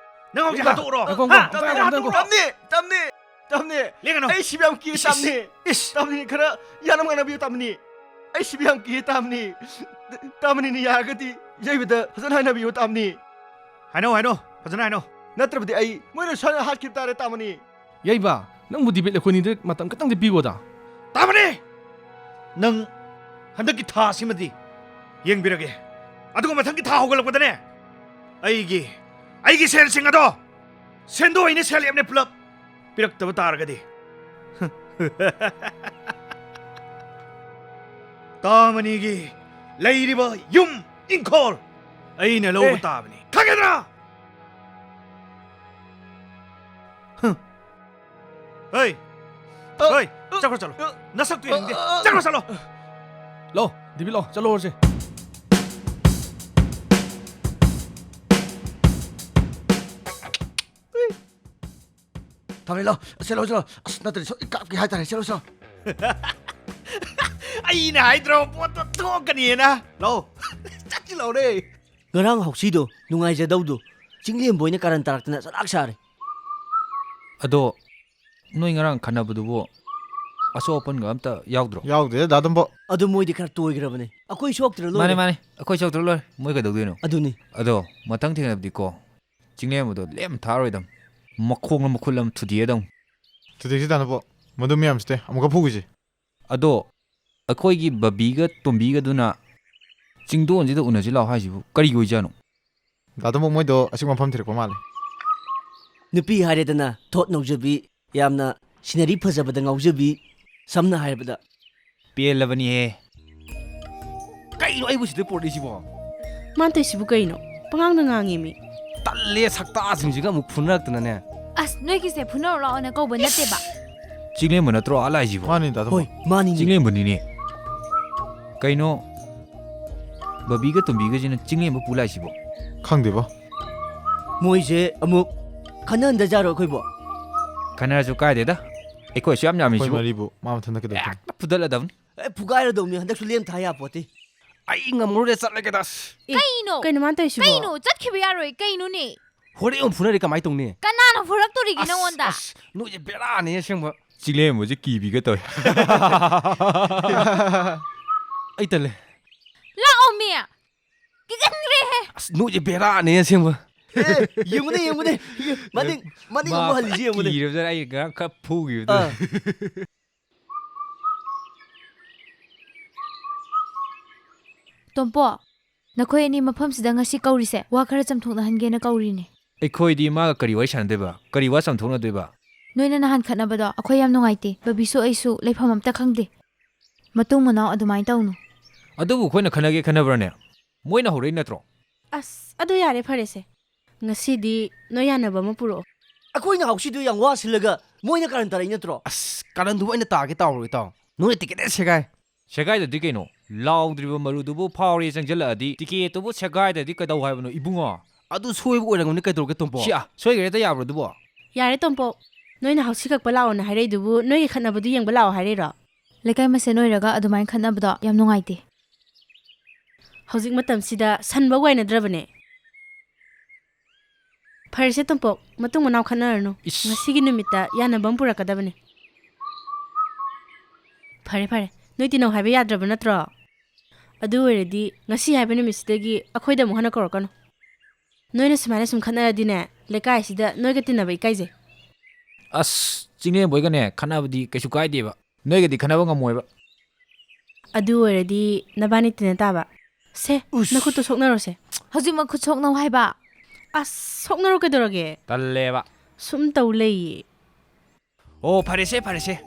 ꯅꯪ ꯍꯧꯖꯤꯛ ꯏꯃꯥ, ꯍꯥꯠꯇꯣꯛꯎꯔꯣ, ꯉꯥꯏꯈꯣ, ꯍꯥ? ꯉꯥꯏꯈꯣ, ꯑꯝꯇ ꯅꯪ ꯉꯥꯏꯈꯣ, ꯑꯝꯇ ꯍꯥꯠꯇꯣꯛꯎꯔꯣ꯫ ꯉꯥꯏꯈꯣ꯫ ꯇꯝꯅꯤ, ꯇꯝꯅꯤ, ꯇꯝꯅꯤ꯫ ꯂꯦꯡꯒꯅꯨ꯫ ꯑꯩ ꯁꯤꯕ ꯌꯥꯝ ꯀꯤ, ꯏꯁ, ꯏꯁ, ꯇꯝꯅꯤ꯫ ꯏꯁ꯫ ꯇꯝꯅꯤ, ꯈꯔ ꯌꯥꯅꯕ ꯉꯥꯡꯅꯕꯤꯌꯨ, ꯇꯝꯅꯤ꯫ ꯑꯩ ꯁꯤꯕ ꯌꯥꯝ ꯀꯤ, ꯇꯝꯅꯤ꯫ ꯇꯝꯅꯤꯅ ꯌꯥꯔꯒꯗꯤ ꯌꯩꯕꯗ ꯐꯖꯅ ꯍꯥꯏꯅꯕꯤꯌꯨ, ꯇꯝꯅꯤ꯫ ꯍꯥꯏꯅꯧ, ꯍꯥꯏꯅꯧ, ꯐꯖꯅ ꯍꯥꯏꯅꯧ꯫ ꯅꯠꯇ꯭ꯔꯕꯗꯤ ꯑꯩ ꯃꯣꯏꯅ ꯁꯣꯏꯗꯅ ꯍꯥꯠꯈꯤꯕ ꯇꯥꯔꯦ, ꯇꯥꯃꯅꯤ꯫ ꯌꯩꯕ, ꯅꯪꯕꯨ ꯗꯦꯕꯤꯠ ꯑꯩꯈꯣꯏꯅꯤꯗ ꯃꯇꯝ ꯈꯤꯇꯪꯗꯤ ꯄꯤꯒꯣꯗ꯫ ꯇꯥꯃꯅꯤ! ꯅꯪ ꯍꯟꯗꯛꯀꯤ ꯊꯥ ꯑꯁꯤꯃꯗꯤ ꯌꯦꯡꯕꯤꯔꯒꯦ꯫ ꯑꯗꯨꯒ ꯃꯊꯪꯒꯤ ꯊꯥ ꯍꯧꯒꯠꯂꯛꯄꯗꯅꯦ, ꯑꯩꯒꯤ, ꯑꯩꯒꯤ ꯁꯦꯜꯁꯤꯡ ꯑꯗꯣ ꯁꯦꯟꯗꯣꯏꯅꯦ, ꯁꯦꯜ ꯂꯦꯞꯅꯦ ꯄꯨꯂꯞ ꯄꯤꯔꯛꯇꯕ ꯇꯥꯔꯒꯗꯤ, ꯇꯥꯃꯅꯤꯒꯤ ꯂꯩꯔꯤꯕ ꯌꯨꯝ ꯏꯪꯈꯣꯜ ꯑꯩꯅ ꯂꯧꯕ ꯑꯦ꯫ ꯇꯥꯕꯅꯤ꯫ ꯈꯪꯒꯗ꯭ꯔꯥ? ꯍꯝ꯫ ꯍꯩ! ꯑ, ꯍꯩ! ꯑ, ꯆꯠꯈ꯭ꯔꯣ, ꯆꯠꯂꯣ꯫ ꯑ, ꯅꯁꯛꯇꯨ ꯌꯦꯡꯅꯤꯡꯗꯦ꯫ ꯑ, ꯑ, ꯆꯠꯈ꯭ꯔꯣ, ꯆꯠꯂꯣ꯫ ꯂꯣ, ꯗꯦꯕꯤꯠ ꯂꯣ, ꯆꯠꯂꯣꯔꯁꯦ꯫ ꯊꯝꯂꯦ, ꯂꯣ꯫ ꯆꯠꯂꯣ, ꯆꯠꯂꯣ꯫ ꯑꯁ, ꯅꯠꯇ꯭ꯔꯗꯤ ꯁꯣꯏ ꯀꯥꯞꯀꯦ ꯍꯥꯏꯇꯥꯔꯦ꯫ ꯆꯠꯂꯣ, ꯆꯠꯂꯣ꯫ ꯑꯩꯅ ꯍꯥꯏꯗ꯭ꯔꯣ ꯄꯣꯠꯇꯣ ꯊꯣꯛꯀꯅꯤꯅ? ꯂꯣ, ꯆꯠꯁꯤ ꯂꯥꯎꯔꯦ꯫ ꯉꯔꯥꯡ ꯍꯧꯁꯤꯗꯣ ꯅꯨꯡꯉꯥꯏꯖꯗꯧꯗꯣ ꯆꯤꯡꯂꯦꯝꯕ ꯑꯣꯏꯅ ꯀꯥꯔꯟ ꯇꯥꯔꯛꯇꯅ ꯆꯂꯥꯛ ꯁꯥꯔꯦ꯫ ꯑꯗꯣ ꯅꯣꯏ ꯉꯔꯥꯡ ꯈꯟꯅꯕꯗꯨꯕꯨ ꯑꯁꯣꯛ ꯑꯄꯟꯒ ꯑꯝꯇ ꯌꯥꯎꯗ꯭ꯔꯣ? ꯌꯥꯎꯗꯦꯗ, ꯗꯥ ꯇꯣꯝꯕ꯫ ꯑꯗꯨ ꯃꯣꯏꯗꯤ ꯈꯔ ꯇꯣꯏꯈ꯭ꯔꯕꯅꯦ꯫ ꯑꯩꯈꯣꯏ ꯁꯣꯛꯇ꯭ꯔ ꯂꯣꯏꯔꯦ꯫ ꯃꯥꯅꯦ, ꯃꯥꯅꯦ꯫ ꯑꯩꯈꯣꯏ ꯁꯣꯛꯇ꯭ꯔ ꯂꯣꯏꯔꯦ꯫ ꯃꯣꯏ ꯀꯩꯗꯧꯗꯣꯏꯅꯣ? ꯑꯗꯨꯅꯤ꯫ ꯑꯗꯣ ꯃꯊꯪ ꯊꯦꯡꯅꯕꯗꯤꯀꯣ, ꯆꯤꯡꯂꯦꯝꯕꯗꯣ ꯂꯦꯝ ꯊꯥꯔꯣꯏꯗꯝ꯫ ꯃꯈꯣꯡꯂ ꯃꯈꯨꯠꯂ ꯑꯃ ꯊꯨꯗꯦꯛꯑꯗꯝ꯫ ꯊꯨꯗꯦꯛꯁꯤ ꯗꯥ ꯇꯣꯝꯕ꯫ ꯃꯗꯨ ꯃꯌꯥꯝꯁꯤꯗꯤ ꯑꯃꯨꯛꯀ ꯐꯨꯈꯤꯁꯤ꯫ ꯑꯗꯣ ꯑꯩꯈꯣꯏꯒꯤ ꯕꯕꯤꯒ ꯇꯣꯝꯕꯤꯒꯗꯨꯅ ꯆꯤꯡꯗꯣꯟꯁꯤꯗ ꯎꯅꯁꯤ ꯂꯥꯛꯑꯣ ꯍꯥꯏꯁꯤꯕꯨ ꯀꯔꯤꯒꯤ ꯑꯣꯏꯖꯥꯠꯅꯣ? ꯗꯥ ꯇꯣꯝꯕ, ꯃꯣꯏꯗꯣ ꯑꯁꯤꯒꯨꯝꯕ ꯃꯐꯝ ꯊꯤꯔꯛꯄ ꯃꯥꯜꯂꯦ꯫ ꯅꯨꯄꯤ ꯍꯥꯏꯔꯦꯗꯅ, ꯊꯣꯠ ꯅꯧꯖꯕꯤ, ꯌꯥꯝꯅ ꯁꯤꯅꯔꯤ ꯐꯖꯕꯗ ꯉꯥꯎꯖꯕꯤ, ꯁꯝꯅ ꯍꯥꯏꯔꯕꯗ꯫ ꯄꯦꯜꯂꯕꯅꯤꯍꯦ꯫ ꯀꯩꯅꯣ ꯑꯩꯕꯨ ꯁꯤꯗ ꯄꯨꯔꯛꯏꯁꯤꯕꯣ? ꯃꯥꯅ ꯇꯧꯏꯁꯤꯕꯨ ꯀꯩꯅꯣ? ꯄꯉꯥꯡꯗ ꯉꯥꯡꯉꯦ ꯃꯤ꯫ ꯇꯜꯂꯦ, ꯁꯛꯇꯥꯁꯤꯡꯁꯤꯒ ꯑꯃꯨꯛ ꯐꯨꯅꯔꯛꯇꯅꯅꯦ꯫ ꯑꯁ, ꯅꯣꯏꯒꯤꯁꯦ ꯐꯨꯅꯔꯨ ꯂꯥꯛꯑꯣꯅ ꯀꯧꯕ ꯅꯠꯇꯦꯕ꯫ ꯆꯤꯡꯂꯦꯝꯕ ꯅꯠꯇ꯭ꯔꯣ ꯑꯥ ꯂꯥꯛꯏꯁꯤꯕꯣ? ꯃꯥꯅꯤ, ꯗꯥ ꯇꯣꯝꯕ꯫ ꯍꯣꯏ, ꯃꯥꯅꯤꯅꯦ꯫ ꯆꯤꯡꯂꯦꯝꯕꯅꯤꯅꯦ꯫ ꯀꯩꯅꯣ, ꯕꯕꯤꯒ ꯇꯣꯝꯕꯤꯒꯁꯤꯅ ꯆꯤꯡꯂꯦꯝꯕ ꯄꯨ ꯂꯥꯛꯏꯁꯤꯕꯣ? ꯈꯪꯗꯦꯕꯣ꯫ ꯃꯣꯏꯁꯦ ꯑꯃꯨꯛ ꯈꯟꯅꯍꯟꯗꯖꯥꯔꯣ ꯑꯩꯈꯣꯏꯕꯣ? ꯈꯟꯅꯔꯁꯨ ꯀꯥꯏꯗꯦꯗ꯫ ꯑꯩꯈꯣꯏꯁꯨ ꯌꯥꯝ ꯌꯥꯝꯃꯤ ꯑꯩꯈꯣꯏ ꯁꯤꯕꯨ꯫ ꯃꯔꯤꯕꯨ ꯃꯥ ꯃꯊꯟꯇ ꯀꯩꯗꯧꯗꯣꯏꯅꯣ? ꯍꯦꯛꯇ ꯐꯨꯗꯠꯂꯗꯕꯅꯤ꯫ ꯑꯦ, ꯐꯨꯒꯥꯏꯔꯗꯧꯅꯤ꯫ ꯍꯟꯗꯛꯁꯨ ꯂꯦꯝ ꯊꯥ ꯌꯥꯄꯣꯠꯇꯦ꯫ ꯑꯩ ꯉꯝꯃꯔꯣꯏꯗ, ꯆꯠꯂꯒꯦꯗ꯫ ꯑꯁ꯫ ꯑꯦ, ꯀꯩꯅꯣ? ꯀꯩꯅꯣ ꯃꯥꯅ ꯇꯧꯔꯤꯁꯤꯕꯣ? ꯀꯩꯅꯣ? ꯆꯠꯈꯤꯕ ꯌꯥꯔꯣꯏ꯫ ꯀꯩꯅꯣꯅꯦ? ꯍꯣꯔꯦꯟ ꯑꯃꯨꯛ ꯐꯨꯅꯔꯤ ꯀꯃꯥꯏ ꯇꯧꯅꯤ? ꯀꯅꯥꯅ ꯐꯨꯔꯛꯇꯣꯔꯤꯒꯦ ꯑꯁ, ꯅꯉꯣꯟꯗ? ꯑꯁ, ꯅꯣꯏꯁꯦ ꯕꯦꯔꯥꯅꯦ ꯑꯁꯦꯡꯕ꯫ ꯆꯤꯡꯂꯦꯝꯕꯁꯦ ꯀꯤꯕꯤꯒ ꯇꯧꯋꯦ꯫ ꯑꯩ ꯇꯜꯂꯦ꯫ ꯂꯥꯛꯑꯣꯃꯤ꯫ ꯀꯤꯖꯟꯈ꯭ꯔꯦꯍꯦ꯫ ꯑꯁ, ꯅꯣꯏꯁꯦ ꯕꯦꯔꯥꯅꯦ ꯑꯁꯦꯡꯕ꯫ ꯑꯦ, ꯌꯦꯡꯉꯨꯅꯦ, ꯌꯦꯡꯉꯨꯅꯦ꯫ ꯃꯅꯤꯡ, ꯃꯅꯤꯡ ꯃꯥ ꯑꯃꯨꯛ ꯍꯜꯂꯤꯁꯤ ꯌꯦꯡꯉꯨꯅꯦ꯫ ꯀꯤꯔꯕꯖꯥꯠꯅꯦ, ꯑꯩ ꯉꯔꯥꯡ ꯈꯔ ꯐꯨꯈꯤꯕꯗꯣ꯫ ꯑꯥ꯫ ꯇꯣꯝꯄꯣ, ꯅꯈꯣꯏ ꯑꯅꯤ ꯃꯐꯝꯁꯤꯗ ꯉꯁꯤ ꯀꯧꯔꯤꯁꯦ ꯋꯥ ꯈꯔ ꯆꯝꯊꯣꯛꯅꯍꯟꯒꯦꯅ ꯀꯧꯔꯤꯅꯦ꯫ ꯑꯩꯈꯣꯏꯗꯤ ꯃꯥꯒ ꯀꯔꯤ ꯋꯥꯔꯤ ꯁꯥꯟꯅꯗꯣꯏꯕ? ꯀꯔꯤ ꯋꯥ ꯆꯝꯊꯣꯛꯅꯗꯣꯏꯕ? ꯅꯣꯏꯅ ꯅꯍꯥꯟ ꯈꯠꯅꯕꯗꯣ ꯑꯩꯈꯣꯏ ꯌꯥꯝ ꯅꯨꯡꯉꯥꯏꯇꯦ꯫ ꯕꯕꯤꯁꯨ ꯑꯩꯁꯨ ꯂꯩꯐꯝ ꯑꯝꯇ ꯈꯪꯗꯦ꯫ ꯃꯇꯨꯡ ꯃꯅꯥꯎ ꯑꯗꯨꯃꯥꯏꯅ ꯇꯧꯅꯨ꯫ ꯑꯗꯨꯕꯨ ꯑꯩꯈꯣꯏꯅ ꯈꯠꯅꯒꯦ ꯈꯠꯅꯕ꯭ꯔꯅꯦ? ꯃꯣꯏꯅ ꯍꯧꯔꯛꯏ ꯅꯠꯇ꯭ꯔꯣ? ꯑꯁ, ꯑꯗꯨ ꯌꯥꯔꯦ, ꯐꯔꯦꯁꯦ꯫ ꯉꯁꯤꯗꯤ ꯅꯣꯏ ꯌꯥꯅꯕ ꯑꯃ ꯄꯨꯔꯛꯑꯣ꯫ ꯑꯩꯈꯣꯏꯅ ꯍꯧꯁꯤꯗꯨ ꯌꯥꯝ ꯋꯥꯁꯤꯜꯂꯒ ꯃꯣꯏꯅ ꯀꯔꯟ ꯇꯥꯔꯛꯏ ꯅꯠꯇ꯭ꯔꯣ? ꯑꯁ, ꯀꯔꯟꯗꯨꯕꯨ ꯑꯩꯅ ꯇꯥꯒꯦ ꯇꯥꯎꯔꯣ, ꯏꯇꯥꯎ꯫ ꯅꯣꯏꯅ ꯇꯤꯀꯦꯠ ꯍꯦꯛ ꯁꯦꯒꯥꯏ꯫ ꯁꯦꯒꯥꯏꯗꯗꯤ ꯀꯩꯅꯣ? ꯂꯥꯎꯗ꯭ꯔꯤꯕ ꯃꯔꯨꯗꯨꯕꯨ ꯐꯥꯎꯔꯦ ꯆꯪꯁꯤꯜꯂꯛꯑꯗꯤ ꯇꯤꯀꯦꯠꯇꯨꯕꯨ ꯁꯦꯒꯥꯏꯗ꯭ꯔꯗꯤ ꯀꯩꯗꯧ ꯍꯥꯏꯕꯅꯣ, ꯏꯕꯨꯡꯉꯣ? ꯑꯗꯨ ꯁꯣꯏꯕ ꯑꯣꯏꯔꯝꯒꯅꯤ, ꯀꯩꯗꯧꯔꯒꯦ, ꯇꯣꯝꯄꯣ? ꯁꯤ, ꯑ, ꯁꯣꯏꯈ꯭ꯔꯦ, ꯍꯦꯛꯇ ꯌꯥꯕ꯭ꯔꯣ ꯑꯗꯨꯕꯣ? ꯌꯥꯔꯦ, ꯇꯣꯝꯄꯣ꯫ ꯅꯣꯏꯅ ꯍꯧꯁꯤ ꯀꯛꯄ ꯂꯥꯛꯑꯣꯅ ꯍꯥꯏꯔꯛꯏꯗꯨꯕꯨ ꯅꯣꯏꯒꯤ ꯈꯠꯅꯕꯗꯨ ꯌꯦꯡꯕ ꯂꯥꯛꯑꯣ ꯍꯥꯏꯔꯛꯏꯔꯣ? ꯂꯩꯀꯥꯏ ꯃꯁꯦꯟ ꯑꯣꯏꯔꯒ ꯑꯗꯨꯃꯥꯏꯅ ꯈꯠꯅꯕꯗꯣ ꯌꯥꯝ ꯅꯨꯡꯉꯥꯏꯇꯦ꯫ ꯍꯧꯖꯤꯛ ꯃꯇꯝꯁꯤꯗ ꯁꯟꯕ ꯋꯥꯏꯅꯗ꯭ꯔꯕꯅꯦ꯫ ꯐꯔꯦꯁꯦ ꯇꯣꯝꯄꯣꯛ, ꯃꯇꯨꯡ ꯃꯅꯥꯎ ꯈꯠꯅꯔꯅꯨ꯫ ꯏꯁ꯫ ꯉꯁꯤꯒꯤ ꯅꯨꯃꯤꯠꯇ ꯌꯥꯅꯕ ꯑꯃ ꯄꯨꯔꯛꯀꯗꯕꯅꯦ꯫ ꯐꯔꯦ, ꯐꯔꯦ, ꯅꯣꯏ ꯇꯤꯅꯧ ꯍꯥꯏꯕ ꯌꯥꯗ꯭ꯔꯕ ꯅꯠꯇ꯭ꯔꯣ? ꯑꯗꯨ ꯑꯣꯏꯔꯗꯤ ꯉꯁꯤ ꯍꯥꯏꯕ ꯅꯨꯃꯤꯠꯁꯤꯗꯒꯤ ꯑꯩꯈꯣꯏꯗ ꯑꯃꯨꯛ ꯍꯟꯅ ꯀꯧꯔꯛꯀꯅꯨ꯫ ꯅꯣꯏꯅ ꯁꯨꯃꯥꯏꯅ ꯁꯨꯝ ꯈꯠꯅꯔꯗꯤꯅꯦ, ꯂꯩꯀꯥꯏꯁꯤꯗ ꯅꯣꯏꯒ ꯇꯤꯟꯅꯕ ꯏꯀꯥꯏꯖꯩ꯫ ꯑꯁ, ꯆꯤꯡꯂꯦꯝꯕꯣꯏꯒꯅꯦ ꯈꯠꯅꯕꯗꯤ ꯀꯩꯁꯨ ꯀꯥꯏꯗꯦꯕ꯫ ꯅꯣꯏꯒꯗꯤ ꯈꯠꯅꯕ ꯉꯝꯃꯣꯏꯕ꯫ ꯑꯗꯨ ꯑꯣꯏꯔꯗꯤ ꯅꯕꯥꯅꯤ ꯇꯤꯟꯅ ꯇꯥꯕ꯫ ꯁꯦ, ꯎꯁ꯫ ꯅꯈꯨꯠꯇꯣ ꯁꯣꯛꯅꯔꯣꯁꯦ꯫ ꯍꯧꯖꯤꯛꯃꯛ ꯈꯨꯠ ꯁꯣꯛꯅꯧ ꯍꯥꯏꯕ꯫ ꯑꯁ, ꯁꯣꯛꯅꯔꯣ ꯀꯩꯗꯧꯔꯒꯦ? ꯇꯜꯂꯦꯕ꯫ ꯁꯨꯝ ꯇꯧ ꯂꯩꯌꯦ꯫ ꯑꯣ, ꯐꯔꯦꯁꯦ, ꯐꯔꯦꯁꯦ꯫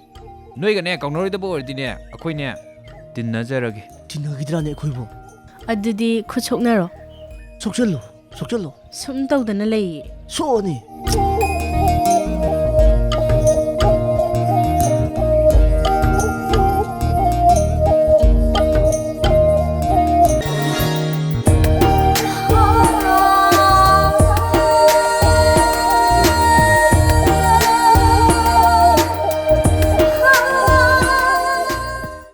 ꯅꯣꯏꯒꯅꯦ ꯀꯧꯅꯔꯣꯏꯗꯕ ꯑꯣꯏꯔꯗꯤꯅꯦ, ꯑꯩꯈꯣꯏꯅꯦ ꯇꯤꯟꯅꯖꯔꯒꯦ꯫ ꯇꯤꯟꯅꯈꯤꯗ꯭ꯔꯥꯅꯦ ꯑꯩꯈꯣꯏꯕꯨ? ꯑꯗꯨꯗꯤ ꯈꯨꯠ ꯁꯣꯛꯅꯔꯣ꯫ ꯁꯣꯛꯆꯜꯂꯨ, ꯁꯣꯛꯆꯜꯂꯨ꯫ ꯁꯨꯝ ꯇꯧꯗꯅ ꯂꯩꯌꯦ꯫ ꯁꯣꯛꯑꯅꯤ꯫